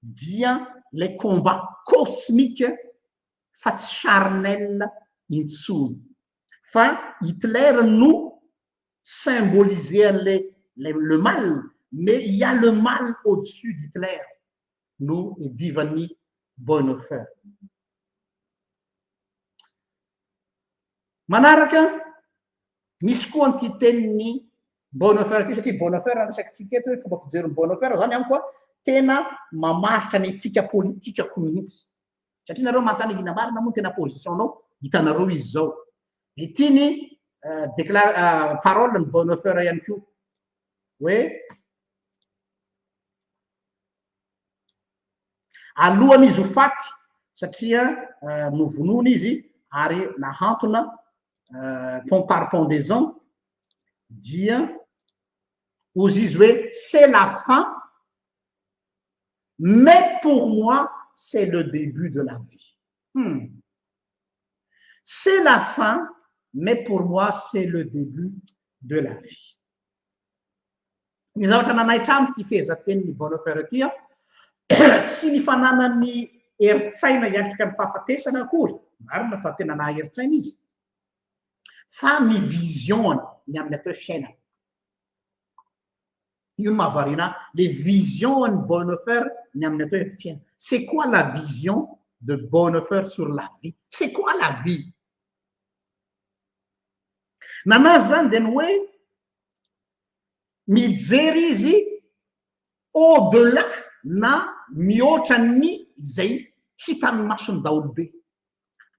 Speaker 1: Dia ilay combat cosmique fa tsy charnel intsony. Fa Hitler no symboliser an'ilay le mal, mais il y a le mal au-dessus d'Hitler no idivan'i Bonhoeffer. Manaraka, misy koa an'ity tenin'i Bonhoeffer ity, satria Bonhoeffer resakitsika eto hoe fomba fijerin'i Bonhoeffer zany amiko tena mamaritra ny etika politikako mihitsy. Satria nareo manontany hoe inona marina moa ny tena position-nao, hitanareo izy izao. Ity ny déclare parole ny Bonhoeffer ihany koa hoe alohan'izy izy ho faty satria novonoina izy ary nahantona pont par pendaison dia hozy izy hoe c'est la fin mais pour moi c'est le début de la vie. C'est la fin, mais pour moi c'est le début de la vie. Ny zavatra nanaitra amiko ity fehezantenin'i Bonhoeffer ity an, tsy ny fananany herin-tsaina hiatrika ny fahafatesana akory, marina fa tena naha herin-tsaina izy, fa ny vision-ny ny amin'ny atao hoe fiainana. Io no mahavariana ahy, le vision an'i Bonhoeffer ny amin'ny atao hoe fiainana. C'est quoi la vision de Bonhoeffer sur la vie? C'est quoi la vie? Nanazy zany dia ny hoe mijery izy au delà na mihoatra ny izay hitan'ny mason'ny daholobe.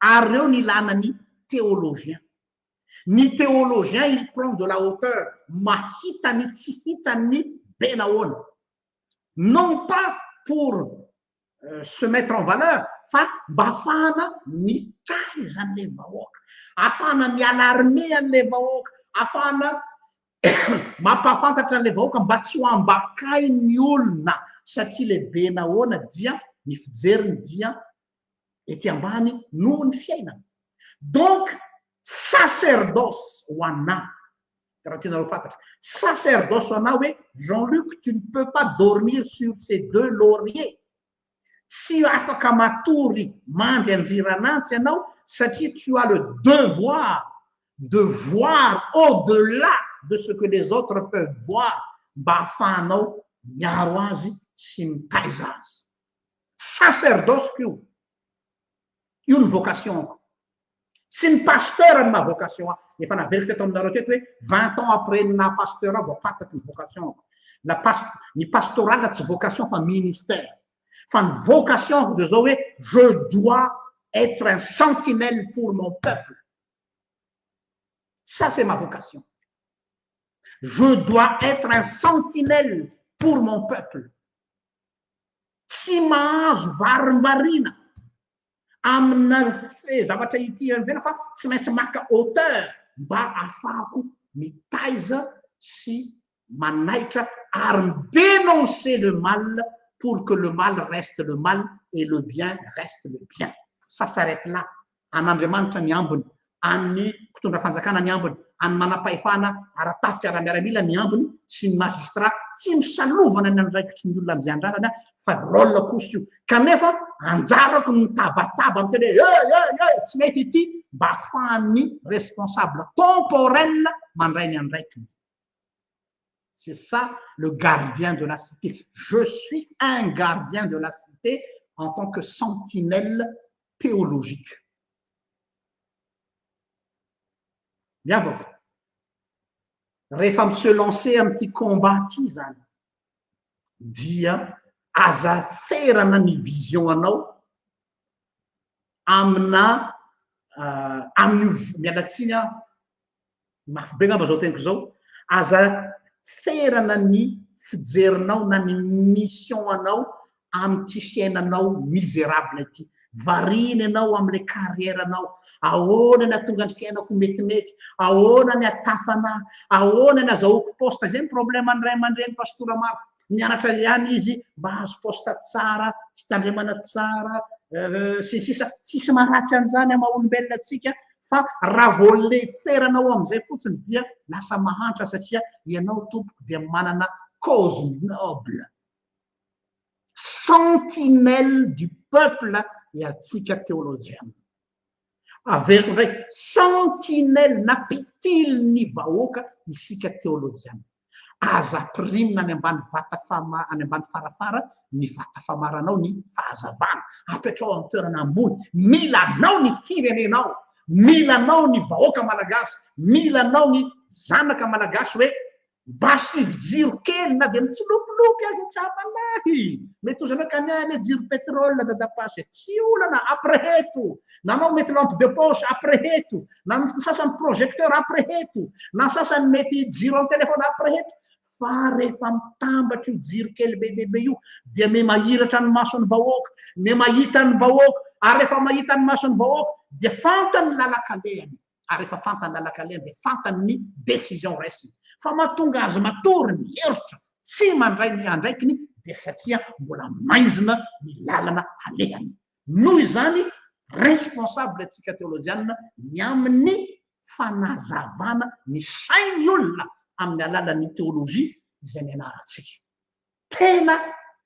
Speaker 1: Ary ireo ny ilana ny théologien. Ny théologien il prend de la hauteur, mahita ny tsy hitan'ny be nahoana. Non pas pour se mettre en valeur fa mba afahana mitaiza an'ilay vahoaka, afahana mi-alarmer an'ilay vahoaka, afahana Mampahafantatra an'ilay vahoaka mba tsy ho ambakain'ny olona satria lehibe nahoana dia ny fijeriny dia ety ambany noho ny fiainana. Donc sacerdoce ho anà, raha tianareo fantatra, sacerdoce ho anà hoe Jean Luc tu ne peux pas dormir sur ces deux lauriers. Tsy afaka matory mandry andriranantsy ianao satria tu as le devoir de voir au delà de ce que les autres peuvent voir mba ahafahanao miaro azy sy mitaiza azy. Sacerdoce-ko io. Io ny vocation-ko. Tsy ny pasteur no maha vocation ahy. Efa naveriko teto aminareo teto hoe 20 ans après ny naha pasteur ahy vao fantatro ny vocation-ko. La pas, ny pastoral tsy vocation fa ministère. Fa ny vocation-ko dia zao hoe je dois être un sentinelle pour mon peuple. Ça c'est ma vocation. Je dois être un sentinelle pour mon peuple. Tsy mahazo varimbariana amina zavatra ity ivelany fa tsy maintsy maka hauteur mba ahafahako mitaiza sy manaitra ary mi-dénoncer le mal pour que le mal reste le mal et le bien reste le bien. Ça s'arrête là. An'Andriamanitra ny ambiny, an'ny mpitondra fanjakana ny ambiny, an'ny manam-pahefana ara-tafika ara-miaramila ny ambiny sy ny magistrat. Tsy misalovana ny andraikitry ny olona amin'izay andrazany aho fa rôle kosa io. Kanefa anjarako ny mitabataba miteny hoe eh eh eh tsy mety ity mba ahafahan'ny responsable temporel mandray ny andraikiny. C'est ça le gardien de la cité. Je suis un gardien de la cité en tant que sentinelle théologique. Miavaka. Rehefa mi-se lancer amin'ity combat ity izany dia aza ferana ny vision anao amina amin'io miala tsiny aho mafy be angamba zao teniko zao, aza ferana ny fijerinao na ny mission anao amin'ity fiainanao misérable ity. Variana ianao amin'ilay carrière anao. Ahoana ny hahatonga ny fiainako ho metimety? Ahoana ny hatafana? Ahoana ny hazahoako poste? Izay ny problème ny ray aman-dreny pastora maro. Mianatra ihany izy mba hahazo poste tsara, fitandremana tsara, sy ny sisa. Tsisy maharatsy an'izany amin'ny maha olombelona antsika Fa raha vao leferanao amin'izay fotsiny dia lasa mahantra satria ianao tompoko dia manana cause noble. Sentinelle du peuple iantsika teolojiana. Averiko indray, sentinelle na mpitily ny vahoaka isika teolojiana. Aza ampirimina any ambany vata fama, any ambany farafara ny vata famaranao ny fahazavana. Apetraho amin'ny toerana ambony. Mila anao ny firenenao. Mila anao ny vahoaka malagasy. Mila anao ny zanaka malagasy hoe mba sivy jiro kely na dia mitsilopilopy aza tsy hampanahy. Mety ho zanaka ny ahy anie jiro pétrole dadapasy e. Tsy olana, apreheto. Na anao mety lampe de poche, apreheto. Na ny sasany projecteur apreheto, na ny sasany mety jiro amin'ny téléphone apreheto, fa rehefa mitambatra io jiro kely be dia be io dia me mahiratra ny mason'ny vahoaka, me mahita ny vahoaka, ary rehefa mahita ny mason'ny vahoaka dia fantany ny lalan-kalehany, ary rehefa fantany ny lalan-kalehany dia fantany ny décision raisiny. Fa mahatonga azy matory miherotra tsy mandray ny andraikiny dia satria mbola maizina ny lalana alehany. Noho izany, responsable antsika teolojianina ny amin'ny fanazavana ny sain'ny olona amin'ny alalan'ny teolojia izay nianarantsika. Tena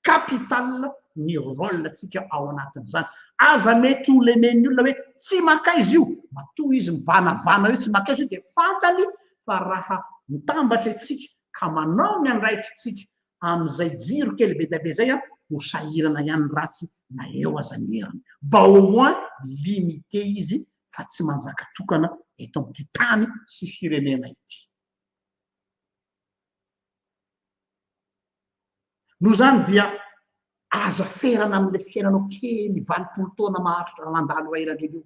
Speaker 1: capital ny rôle antsika ao anatin'izany. Aza mety ho lemen'ny olona hoe tsy mankaiza io, matoa izy mivanavana hoe tsy mankaiza io dia fantany fa raha mitambatra isika ka manao ny andraikitsika amin'izay jiro kely be dia be izay an, ho sahirana ihany ny ratsy na eo aza ny heriny. Mba au moins limité izy fa tsy manjaka tokana eto amin'ity tany sy firenena ity. Noho izany dia aza ferana amin'ilay fiainanao kely 80 taona maharitra mandalo ray aman-dreny io.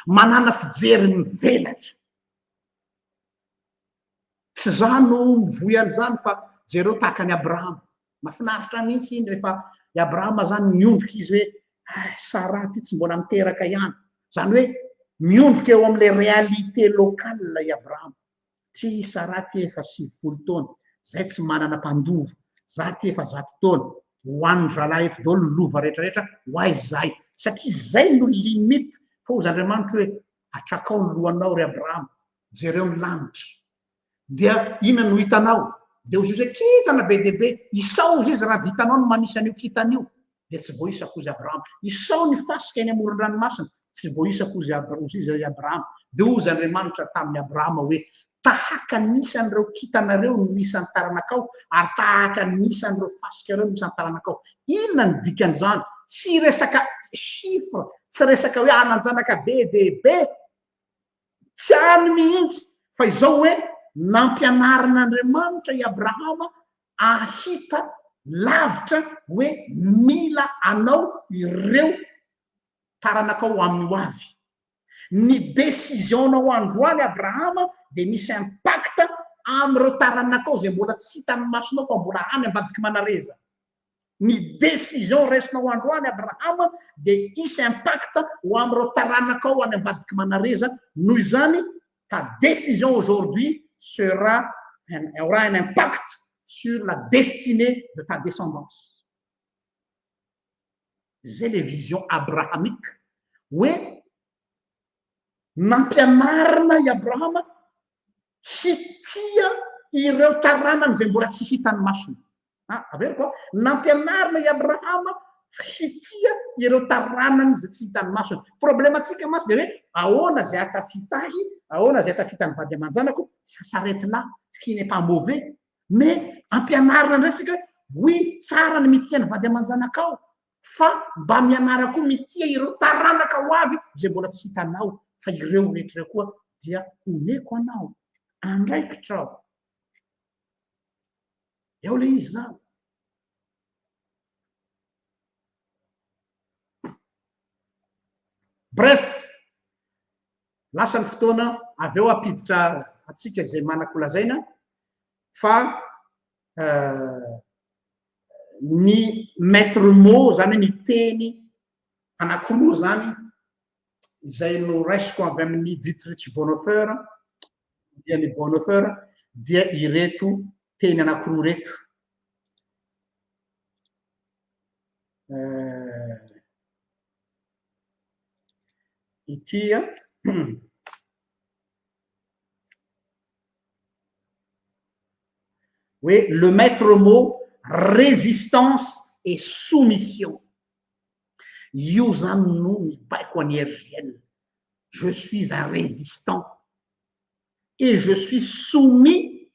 Speaker 1: Manàna fijery mivelatra. Tsy za no mivoy an'izany fa jereo tahaka an'i Abrahama. Mahafinaritra mihitsy iny rehefa i Abrahama zany miondrika izy hoe eh, Sarah ty tsy mbola miteraka ihany. Zany hoe miondrika eo amin'ilay réalité locale i Abrahama. Ty i Sarah ty efa 90 taona, zay tsy manana mpandova, za ty efa 100 taona, hohanin-dry zalahy eto daholo ny lova rehetra rehetra, ho aiza zahay? Satria zay no limite, fa hozy Andriamanitra hoe, atrakao ny lohanao ry Abrahama, jereo ny lanitra, dia inona no hitanao? Dia hozy izy hoe, kintana be dia be, isao hozy izy raha vitanao ny manisa an'io kintana io, dia tsy voaisako hozy Abrahama. Isao ny fasika eny amoron-dranomasina, tsy voaisako hozy hozy izy ry Abrahama. Dia hozy Andriamanitra tamin'i Abrahama hoe, Tahaka ny isan'ireo kintanareo no isan'ny taranakao, ary tahaka ny isan'ireo fasikareo no isan'ny taranakao. Inona no dikan'izany? Tsy resaka chiffre, tsy resaka hoe hanan-janaka be dia be, tsy any mihitsy, fa izao hoe nampianarin'Andriamanitra i Abrahama hahita lavitra hoe mila anao ireo taranakao amin'ny ho avy. Ny décision-nao androany Abrahama dia misy impact amin'ireo taranakao izay mbola tsy hitan'ny masonao fa mbola any ambadiky manareza. Ny décision raisinao androany Abrahama dia hisy impact ho amin'ireo taranakao any ambadiky manareza. Noho izany, ta décision aujourd'hui sera aura un impact sur la destinée de ta descendance. Izay le vision abrahamique hoe nampianarina i Abrahama hitia ireo taranany izay mbola tsy hitan'ny masony. Ah, averiko a, nampianarina i Abrahama hitia ireo taranany izay tsy hitan'ny masony. Problème-ntsika mantsy dia hoe ahoana izay hahatafita ahy, ahoana izay hahatafita ny vady aman-janako, ça s'arrête là, ce qui n'est pas mauvais. Mais ampianarina indray tsika hoe oui, tsara ny mitia ny vady aman-janakao, fa mba mianara koa mitia ireo taranaka ho avy izay mbola tsy hitanao, fa ireo rehetra ireo koa dia omeko anao. Andraikitrao. Eo le izy zany. Bref, lasa ny fotoana, avy eo hampiditra antsika izay manan-kolazaina fa ny maître mot zany hoe ny teny anankiroa zany izay noraisiko avy amin'ny Dietrich Bonhoeffer dia ny Bonhoeffer dia ireto teny anankiroa ireto. Ity a. Hoe le maître mot résistance et soumission. Io zany no mibaiko an'i RJL. Je suis un résistant et je suis soumis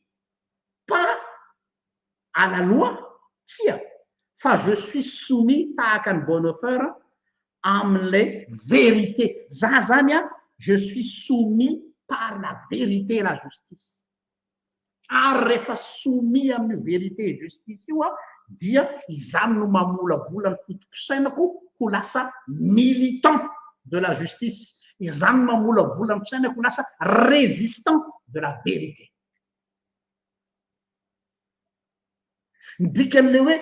Speaker 1: pas à la loi, tsia, fa je suis soumis tahaka an'i Bonhoeffer amin'ilay vérité. Za zany an, je suis soumis par la vérité et la justice. Ary rehefa soumis amin'io vérité et justice io aho dia izany no mamolavola ny foto-pisainako ho lasa militant de la justice, izany no mamolavola ny fisainako ho lasa résistant de la vérité. Ny dikan'ilay hoe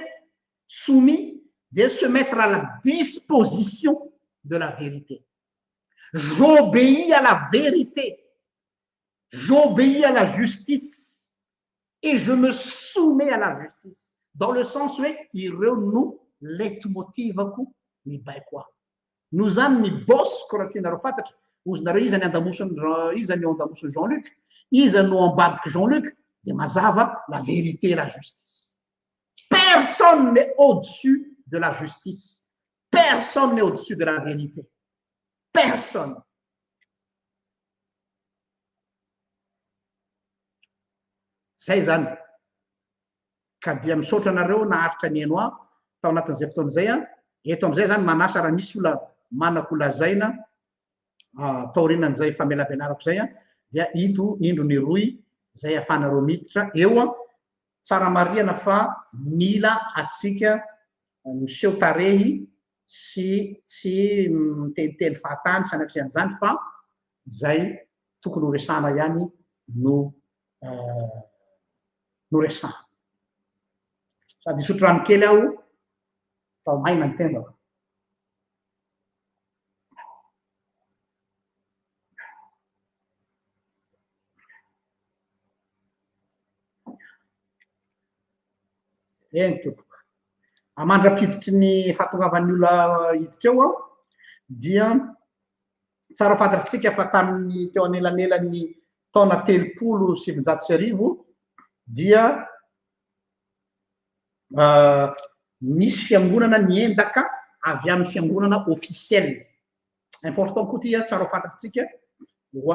Speaker 1: soumis dia se mettre à la disposition de la vérité. J'obéis à la vérité. J'obéis à la justice et je me soumets à la justice dans le sens hoe ireo no leitmotiv-ko mibaiko ahy. Noho izany ny boss-ko raha tianareo fantatra, hozy nareo iza ny andamosin'i Jean, iza ny eo andamosin'i Jean Luc, iza no ambadik'i Jean Luc, dia mazava la vérité et la justice. Personne n'est au-dessus de la justice. Personne n'est au-dessus de la vérité. Personne. Zay zany. Ka dia misaotra anareo naharitra nihaino ahy tao anatin'izay fotoana izay an. Eto amin'izay zany manasa raha misy olona manako lazaina taorianan'izay famelabelarako izay an, dia ito indro ny rohy izay ahafahanareo miditra eo an. Tsara marihana fa mila atsika miseho tarehy sy tsy miteniteny fahatany sanatrian'izany fa izay tokony ho resahana ihany no no resahana. Sady hisotro rano kely aho fa maina ny tendako. Eny tompoko. Mandra-piditry ny fahatongavan'ny olona hiditra eo aho dia tsara ho fantatritsika fa tamin'ny teo anelanelan'ny taona 1930 dia nisy fiangonana niendaka avy amin'ny fiangonana officiel. Important koa ity, tsara ho fantatritsika,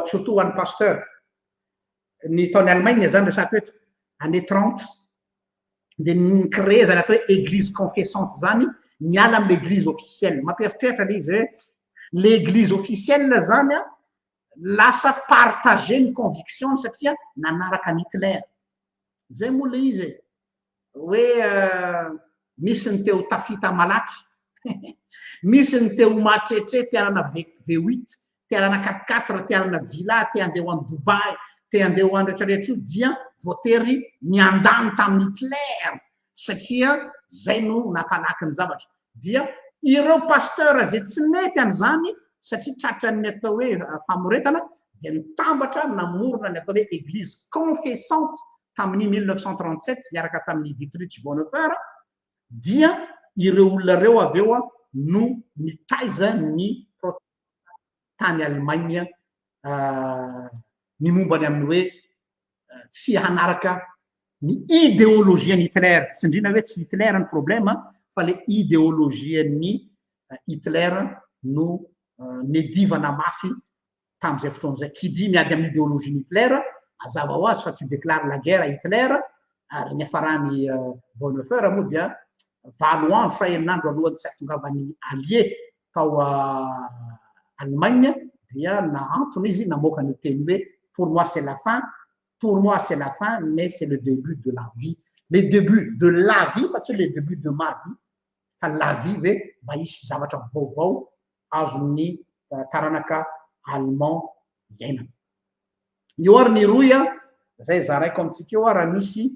Speaker 1: surtout ho an'ny pasteur. Ny tao Allemagne zany resako eto, année 30, dia ni-créer zany atao hoe église confessante zany, niala amin'ny l'église officielle. Mampieritreritra le izy hoe l'église officielle zany a, lasa partager ny conviction satria nanaraka an'i Hitler. Zay moa le izy e, hoe misy ny teo tafita malaky, misy ny teo matretre, te hanana V8, te hanana quatre quatre, te hanana villa, te handeha ho any Dubaï, te handeha ho any rehetrarehetra io, dia voatery niandany tamin'i Hitler satria zay no nampalaky ny zavatra. Dia ireo pasteur zay tsy mety an'izany satria tratran'ny atao hoe famoretana dia nitambatra namorona ny atao hoe église confessante tamin'ny 1937 niaraka tamin'ny Dietrich Bonhoeffer. Dia ireo olona ireo avy eo no nitaiza ny tany Allemagne ny momba ny amin'ny hoe tsy hanaraka ny idéologie an'i Hitler. Tsindrina hoe tsy Hitler ny problème fa le idéologie an'i Hitler no nedivana mafy tamin'izay fotoana izay. Qui dit miady amin'ny idéologie an'i Hitler, mazava ho azy fa tu déclares la guerre à Hitler. Ary ny afarany Bonhoeffer moa dia 8 andro fa 6 andro alohan'ny tsy hahatongavan'ny allié tao Allemagne dia nahantona izy namoaka ny teny hoe pour moi c'est la fin, pour moi c'est la fin, mais c'est le début de la vie. Le début de la vie fa tsy le début de ma vie, fa la vie hoe mba hisy zavatra vaovao azon'ny taranaka allemand iainana. Io ary ny rohy a, zay zaraiko amintsika eo, raha misy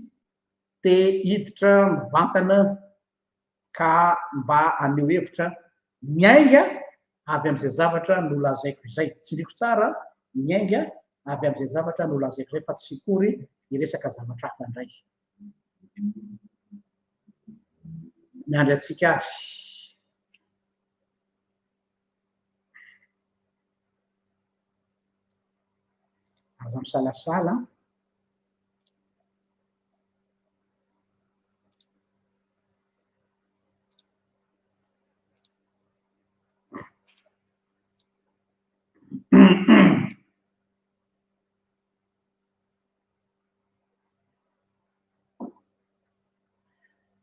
Speaker 1: te hiditra mivantana ka mba haneho hevitra miainga avy amin'izay zavatra nolazaiko izay. Tsindriko tsara, miainga avy amin'izay zavatra nolazaiko izay fa tsy akory hiresaka zavatra hafa indray. Miandry antsika ary. Aza misalasala.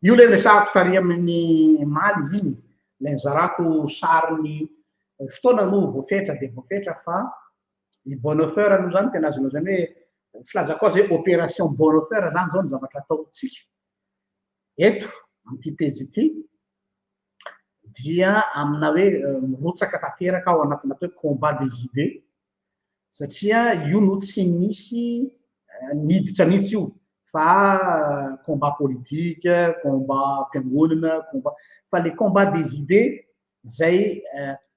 Speaker 1: Io ilay resahako tary amin'ny maly izy iny, ilay nizarako sariny fotoana aloha voafetra dia voafetra fa ny Bonhoeffer aloha zany tena azo lazaina hoe filazako azy hoe opération Bonhoeffer zany zao ny zavatra ataontsika eto amin'ity pejy ity dia amina hoe mirotsaka tanteraka ao anatina atao hoe combat des idées satria io no tsy nisy niditra mihitsy io fa combat politique, combat mpiangonana, combat fa le combat des idées zay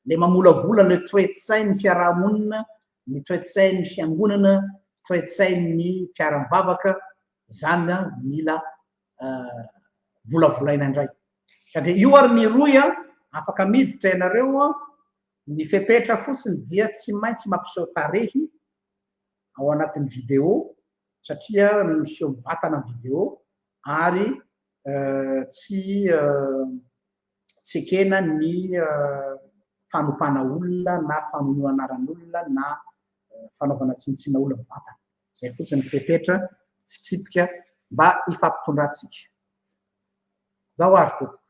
Speaker 1: le mamolavola le toe-tsain'ny fiarahamonina, ny toe-tsain'ny fiangonana, toe-tsain'ny mpiara-mivavaka zany mila volavolaina indray. Ka dia io ary ny rohy a, afaka miditra ianareo a, ny fepetra fotsiny dia tsy maintsy mampiseho tarehy ao anatin'ny vidéo satria miseho mivantana ny vidéo ary tsy tsy ekena ny fanompana olona na famonoana anaran'olona na fanaovana tsinontsinona olona mivantana. Izay fotsiny ny fepetra fitsipika mba hifampitondrantsika. Ndao ary tompoko.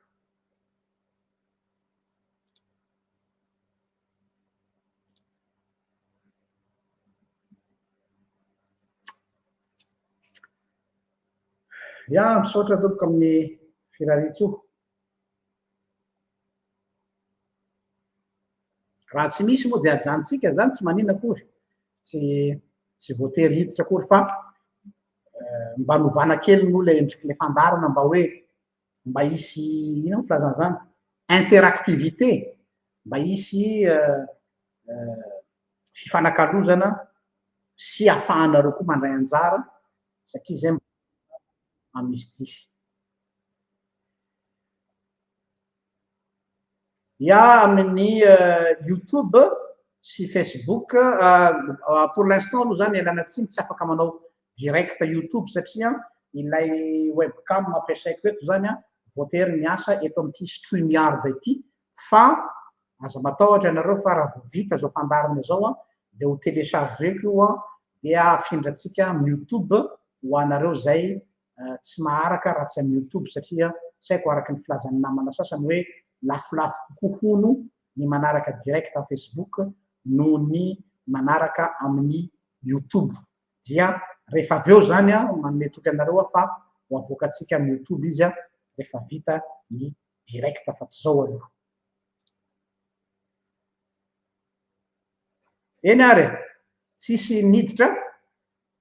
Speaker 1: Ya, misaotra tompoko amin'ny firariantsoa. Raha tsy misy moa dia ajanontsika zany, tsy maninona akory. Tsy voatery hiditra akory fa mba novana kely moa ilay endriky ilay fandaharana mba hoe mba hisy, inona moa filazana izany? Interactivité, mba hisy fifanakalozana sy ahafahanareo koa mandray anjara satria izay amin'izy ity. Ya amin'ny YouTube sy Facebook, pour l'instant aloha zany ialana tsiny tsy afaka manao direct YouTube satria ilay webcam ampiasaiko eto zany voatery miasa eto amin'ity StreamYard ity fa aza matahotra ianareo fa raha vao vita zao fandaharana izao dia ho téléchargeko io dia afindrantsika amin'ny YouTube ho anareo izay tsy maharaka raha tsy amin'ny youtube satria tsy haiko araka ny filazan'ny namana sasany hoe lafolafo kokoa hono ny manaraka direct amin'ny facebook noho ny manaraka amin'ny youtube dia rehefa avy eo zany a manome toky anareo aho fa ho avoakantsika amin'ny youtube izy a rehefa vita ny direct fa tsy zao aloha. Eny ary e, tsisy niditra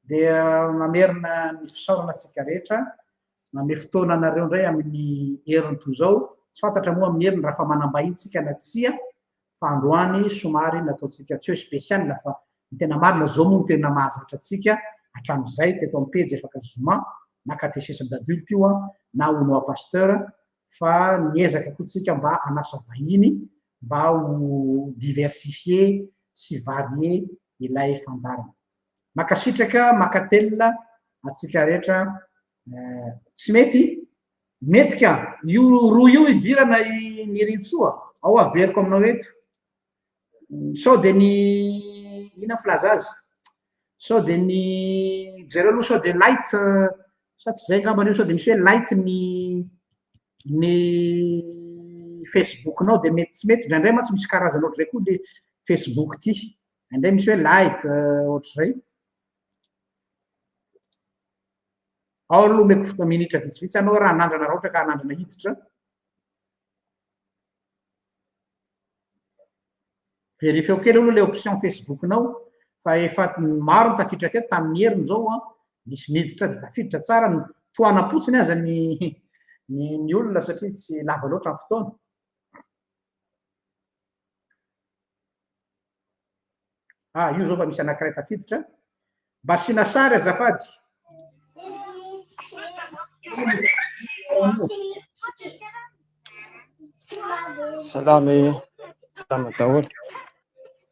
Speaker 1: Dia mamerina ny fisaorana antsika rehetra manome fotoana anareo indray amin'ny heriny toy izao. Tsy fantatra moa amin'ny heriny raha fa manam-bahiny tsika na tsia fa androany somary nataontsika tsy hoe spécial fa ny tena marina izao moa no tena mahazatra antsika hatramin'izay teto amin'ny pejy afaka zoma na catéchisme d'adulte io na Hono Pasteur fa niezaka koa tsika mba hanasa vahiny mba ho diversifier sy varier ilay fandaharana. Mankasitraka mankatelina antsika rehetra tsy mety mety ka io roa io idirana i Nirintsoa ao averiko aminao eto sao dia ny inona filaza azy sao dia ny jereo aloha sao dia light sa tsy zay angambany io sao dia misy hoe light ny ny Facebook-nao dia mety tsy mety indraindray mantsy misy karazana ohatr'izay koa le Facebook ity Indray misy hoe light ohatr'izay. Ao aloha omeko fotoana minitra vitsivitsy anao raha hanandrana raha ohatra ka hanandrana hiditra. Vérifieo kely aloha ilay option Facebook-nao fa efa maro ny tafiditra teto tamin'ny heriny izao an, nisy niditra dia tafiditra tsara, tohanam-potsiny aza ny ny olona satria tsy lava loatra ny fotoana. Ah, io zao fa misy anankiray tafiditra. Mba asiana sary azafady.
Speaker 2: Salama e, salama daholo.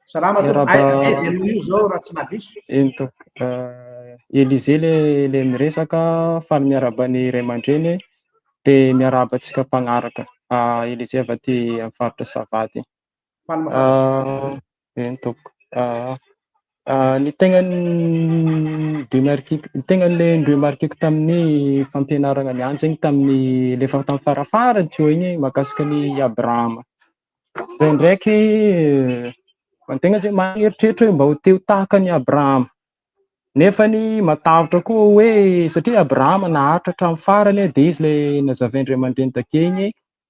Speaker 1: Salama tompoko.
Speaker 2: Miarahaba.
Speaker 1: Aiza ianao io zao raha tsy mahadiso?
Speaker 2: Eny tompoko. Elysée le le miresaka, faly miarahaba ny ray aman-dreny dia miarahaba antsika mpagnaraka. Elysée avy aty amin'ny faritra Sava aty.
Speaker 1: Faly mahafantatra.
Speaker 2: Eny tompoko. Ny tegna ni-demarquer-ko, ny tegna le ni-remarquer-ko tamin'ny fampianarana niany zegny tamin'ny le efa tamin'ny farafarany teo igny mahakasika an'i Abrahama. Ndraindraiky an-tegna zegny magneritreritra hoe mba ho te ho tahaka an'i Abrahama. Nefany matahotra koa hoe satria Abrahama naharitra hatramin'ny farany dia izy ilay nazavain-dray aman-dreny takeo igny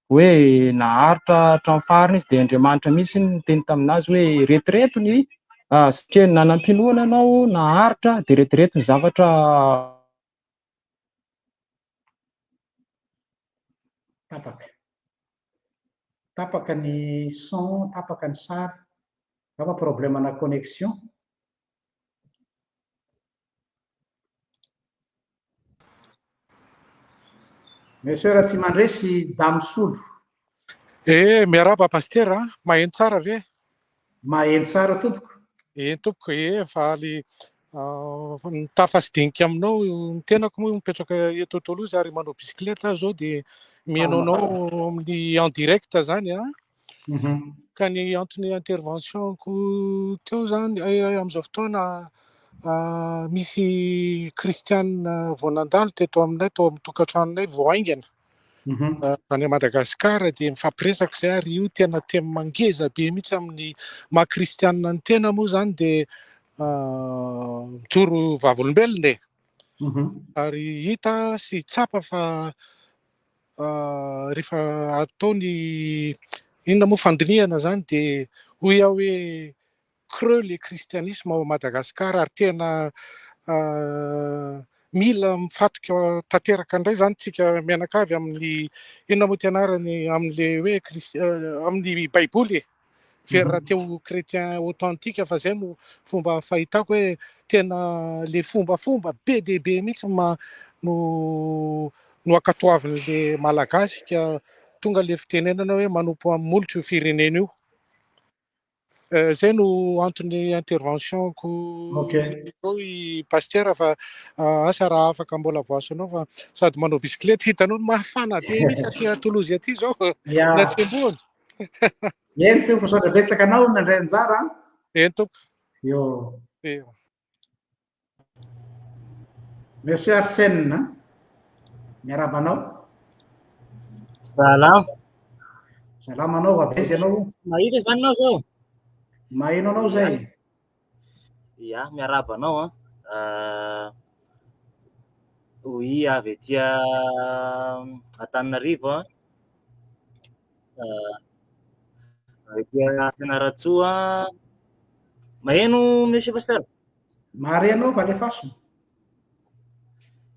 Speaker 2: hoe naharitra hatramin'ny farany izy dia Andriamanitra mihitsy no niteny taminazy hoe retireto ny satria nanam-pinoana ianao naharitra dia retireto ny zavatra
Speaker 1: Tapaka. Tapaka ny son, tapaka ny sary. Angamba problème-na connexion. Monsieur Ratsimandresy Dame Solo.
Speaker 3: Eh, miarahaba Pasitera a, maheno tsara ve?
Speaker 1: Maheno tsara tompoko.
Speaker 3: Eny tompoko, eh, faly nitafa sy dinika aminao, ny tenako moa mipetraka eto Toulouse ary manao bicyclette aho zao dia mihaino anao amin'ny en direct zany a. Ka ny antony intervention-ko teo zany amin'izao fotoana misy kristianina vao nandalo teto aminay tao amin'ny tokantranonay vao haingana any Madagasikara dia mifampiresaka izay ary io tena thème ngeza be mihitsy amin'ny maha kristianina ny tena moa zany dia mijoro vavolombelona e. Ary hita sy tsapa fa rehefa atao ny inona moa fandinihana zany dia hoy aho hoe creux le christianisme ao Madagascar ary tena mila mifatoka tanteraka indray zany tsika mianakavy amin'ny inona moa ty anarany amin'le hoe amin'ny baiboly e. Very raha te ho chrétien authentique fa zay no fomba fahitako hoe tena le fombafomba be dia be mihitsy ma no no ankatoavin'le malagasy ka tonga le fitenenana hoe manompo amin'ny molotra io firenena io. Zay no antony intervention-ko izao i Pasitera fa asa raha afaka mbola voasanao fa sady manao bisikileta hitanao mafana be mihitsy aty Toulouse aty izao na tsembohana.
Speaker 1: Eny tompoko, misaotra betsaka anao nandray anjara.
Speaker 3: Eny tompoko.
Speaker 1: Eo.
Speaker 3: Eo.
Speaker 1: Monsieur Arsène, miarahaba anao.
Speaker 4: Salama.
Speaker 1: Salama anao, avy aiza ianao?
Speaker 4: Mahita izany ianao izao?
Speaker 1: Maheno anao izay.
Speaker 4: Ya, miarahaba anao an. Ah, oui, avy aty Antananarivo an. Ah, avy aty Fianarantsoa. Maheno Monsieur Pasteur?
Speaker 1: Mahare anao fa alefaso.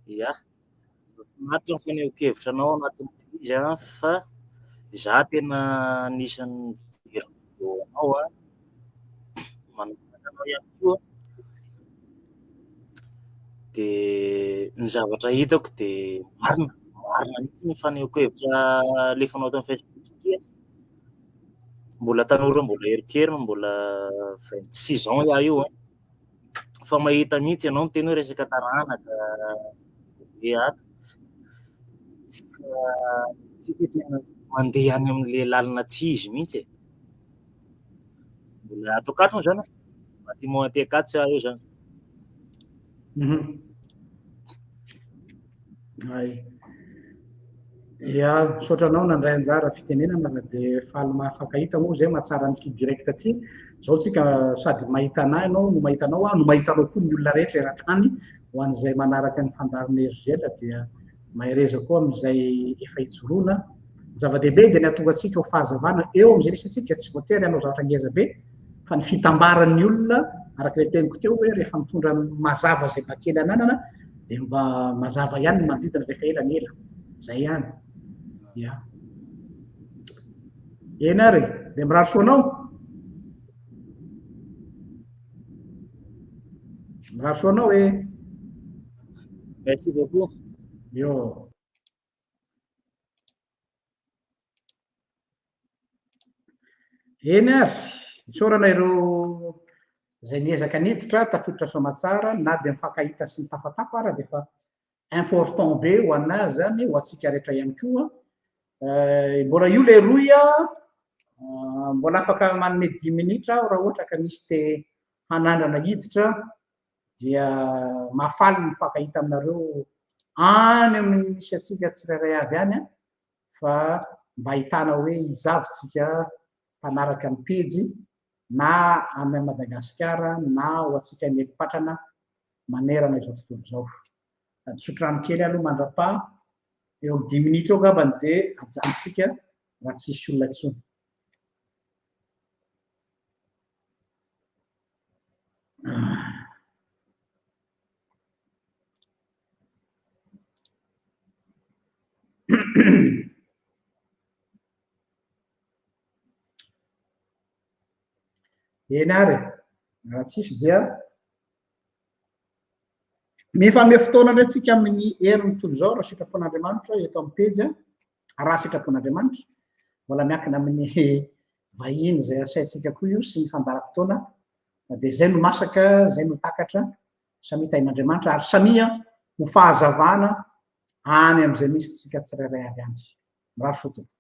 Speaker 4: Ya, mahafinaritra ny fanehoan-kevitra anao anatin'ilay izy an, fa izaho tena anisan'ny mijery vidéo anao an, manaraka anao ihany koa. Dia ny zavatra hitako dia marina, marina mihitsy ny fanehoan-kevitra alefanao ato amin'ny Facebook satria mbola tanora mbola erikeriny, mbola 26 ans aho io an. Fa mahita mihitsy ianao miteny hoe resaka taranaka be ato. Fa tsika tena mandeha any amin'ilay lalana tsy izy mihitsy e. Mbola ato Ankatso moa izany e. Bâtiment aty Ankatso aho io izany.
Speaker 1: Ay. Ya, misaotra anao nandray anjara fitenenana fa dia faly mahafankahita moa izay mahatsara an'ity direct ity. Izao tsika sady mahita anah ianao no mahita anao aho no mahita anao koa ny olona rehetra eran-tany ho an'izay manaraka ny fandaharana RGL dia mahereza koa amin'izay efa ijoroana. Ny zava-dehibe dia ny hahatonga antsika ho fahazavana eo amin'izay misy antsika, tsy voatery hanao zavatra ngeza be fa ny fitambaran'ny olona araka ilay teniko teo hoe rehefa mitondra ny mazava izay mba kely ananana dia mba mazava ihany ny manodidina rehefa ela ny ela. Izay ihany. Ya. Eny ary, dia mirary soa anao. Mirary soa anao e.
Speaker 4: Merci beaucoup.
Speaker 1: Yo. Eny ary, isaorana ireo izay niezaka niditra, tafiditra soamatsara, na dia mifankahita sy mitafatafa ara dia efa important be ho an'azy izany, ho antsika rehetra ihany koa. Eh, mbola io ilay rohy a, ah, mbola afaka manome dix minitra aho raha ohatra ka misy te hanandrana hiditra dia mahafaly ny mifankahita aminareo any amin'ny misy antsika tsirairay avy any an, fa mba ahitana hoe iza avy tsika mpanaraka ny pejy na any Madagasikara na ho antsika mieli-patrana manerana izao tontolo izao. Tsotrano kely aloha mandrapaha eo amin'ny dix minitra eo angambany dia ajanontsika raha tsy hisy olona intsony. Eny ary e, raha tsisy dia mifanome fotoana indray tsika amin'ny herin'ny toy izao raha sitrapon'Andriamanitra eto amin'ny pejy raha sitrapon'Andriamanitra mbola miankina amin'ny vahiny izay asaintsika koa io sy ny fandaharam-potoana dia izay no masaka, izay no takatra, samia tahin'Andriamanitra ary samia ho fahazavana any amin'izay misy tsika tsirairay avy any. Mirary soa tompoko.